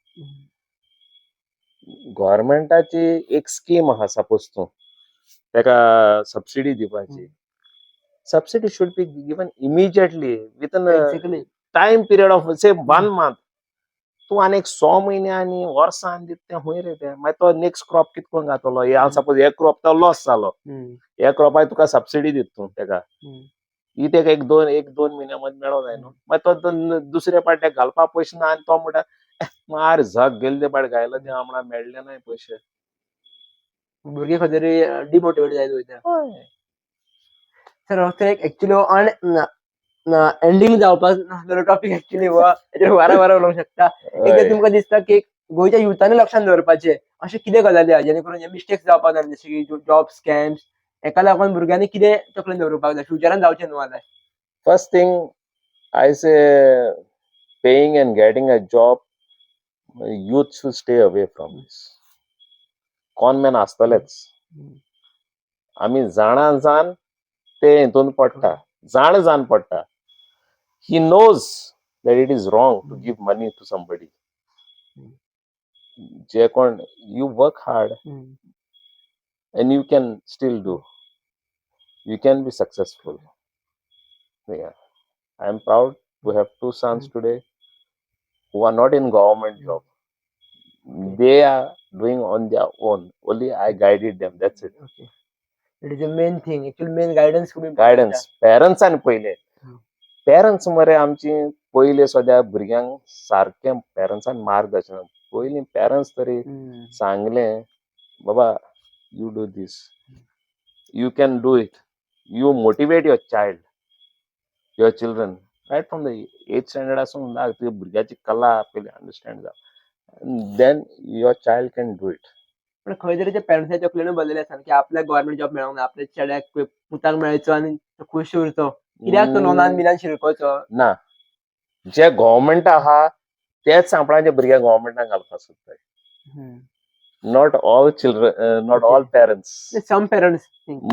गव्हर्मेंटाची एक स्कीम आहा, सपोज तूं तेका सबसिडी दिवपाची, subsidy should be given immediately within time period of, say, one month. तूं आनी एक 6 म्हयने आनी वर्सान दिता तें खंय रे तें? मागीर तो नेक्स्ट क्रॉप कित करून घातलो? हे सपोज हे क्रॉप तो लॉस जालो, ह्या क्रॉपाक तुका सबसिडी दिता तूं तेका, ही तेका एक दोन म्हयन्या मदीं मेळो जाय न्हू. मागीर तो दुसऱ्या पार्ट्याक घालपाक पयशे ना आनी तो म्हणटा, मार झक गेल्ले पाट घायलो ते हमणां मेळ्ळे नाय पयशे. भुरगे खंय तरी डिमोटिवेट जायत वयता. सर, एक एक्चुअली एंडींग जावपाक नासलेलो टॉपिक एक्चुअली हो, हेजेर वरां वरां उलोवंक शकता. एकदा तुमकां दिसता की गोंयच्या युथांनी लक्षांत दवरपाचें अशें कितें गजाली आहा, जेणे करून हे मिस्टेक्स जावपाक जायना, जशें की जॉब स्कॅम्स, हेका लागून भुरग्यांनी कितें तकलेन दवरपाक जाय, फ्युचरान जावचें न्हू जाल्यार? First thing I say, paying and getting a job, youth should stay away from this. Conman आसतलेच. आमी जाणा जाण ते हितून पडटा, जाण जाण पडटा. He knows that it is wrong to give money to somebody. जे कोण, you work hard and you can still do, you can be successful. Yeah, I am proud to have two sons today who are not in government job. They are doing on their own. Only I guided them, that's it. Okay, it is a main thing actually, main guidance खूब. Guidance पेरंट्सान पयले. Parents मरे आमची पयले सद्या भुरग्यांक सारकें पेरंट्सान मार्गदर्शन, पयलीं पेरंट्स तरी सांगलें, बाबा, you do this, you can do it. You motivate your child, your children right from the eighth standard आसून लाग. तुज्या भुरग्याची कला पयली अंडरस्टँड जाव, then your child can do it. पण खंय तरी ते पेरंट्साच्या तकलेनूय बसलेले आसा की आपल्याक गव्हर्मेंट जॉब मेळोंक ना, आपल्या चेड्याक, पुताक मेळचो आनी तो खूश उरचो. कित्याक तो लोनान बिनान शिरकोचो? ना, जे गव्हर्मेंट आहा तेच आपणाच्या भुरग्यांक गव्हर्मेंटान घालपाक सोदताय. Not all children, not all parents. Some parents.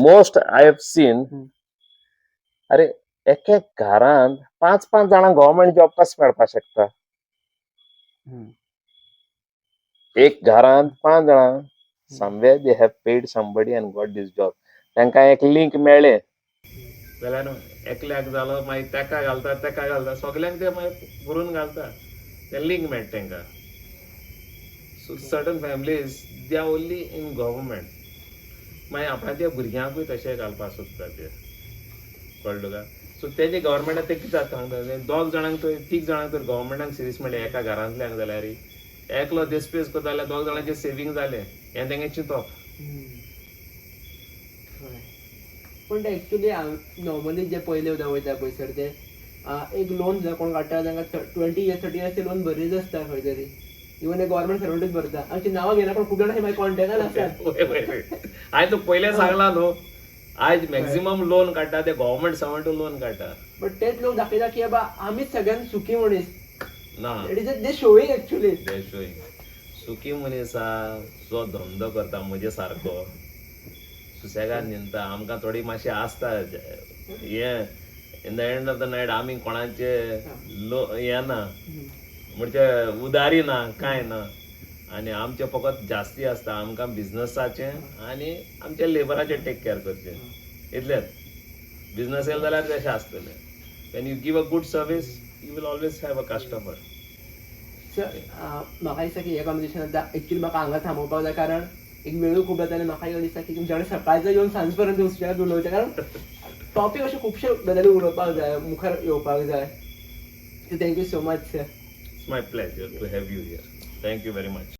Most I have seen. अरे, एक एक घरांत पांच पांच जाणांक गव्हर्मेंट जॉब कशें मेळपाक शकता? एक घरांत पांच जाणां, somewhere they have paid somebody and got this job. तांकां एक लिंक मेळ्ळें जाल्यार एकल्याक जालो, मागीर तेका घालता, तेका घालता, सगल्यांक ते मागीर बरोवन घालता, ते लिंक मेळटा तांकां. So certain families, they are only in government. मागीर आपणाच्या भुरग्यांकूय तशें घालपाक सोदता ते, कळ्ळें तुका? सो तेजे गव्हर्मेंटाक ते कितें जाता सांगता, दोग जाणांक तर, तीग जाणांक तर गव्हर्मेंटाक सर्वीस मेळ्ळी एका घरांतल्यांक जाल्यार, एकलो देस्पेस करता जाल्यार दोग जाणांचें सेवींग जालें, हें तेंगे चिंतप. हय. पण ते एक्चुली नॉर्मली जे पयले सुद्दां वयता पळयसर ते एक लोन सुद्दां कोण काडटा, तांकां 20 इयर्स, 30 इयर्स ते लोन भरीत आसता खंय तरी. इवन गव्हर्मेंट सर्वंटूच भरता. आमची नांवां घेना, पण खूब जाणां मागीर कॉन्टेक्टान आसतात. वय. हांवें तुका पयलें सांगलां न्हू, आयज मॅक्झिमम लोन काडटा ते गव्हर्मेंट सर्वंट लोन काडटा. बट तेच लोक दाखयता की बाबा, आमीच सगळ्यान सुखी मनीस. ना. It is they showing actually. ते शोईंग. सुखी मनीस आहा जो धंदो करता म्हजे सारको, सुसेगाद न्हिदता. आमकां थोडी मातशी आसता हें, in the end of the night आमी कोणाचे लो हें ना, म्हणजे उदारी ना, कांय ना, आनी आमचें फकत जास्ती आसता आमकां बिजनसाचें आनी आमच्या लेबराचें टेक केअर करचें, इतलेंच. बिजनस येयलें जाल्यार तशें आसतलें. When you give a good service, you will always have a customer. Sir, म्हाका दिसता की हे कॉन्वर्सेशन आतां एक्चुली म्हाका हांगा थांबोवपाक जाय, कारण एक वेळूय खूब जाता आनी म्हाका एक दिसता की तुमच्या कडेन सकाळचो येवन सांज पर्यंत सुशेगाद उलोवचें, कारण टॉपीक अशे खुबशे गजाली उलोवपाक जाय, मुखार येवपाक जाय. So thank you so much, sir. It's my pleasure to have you here. Thank you very much.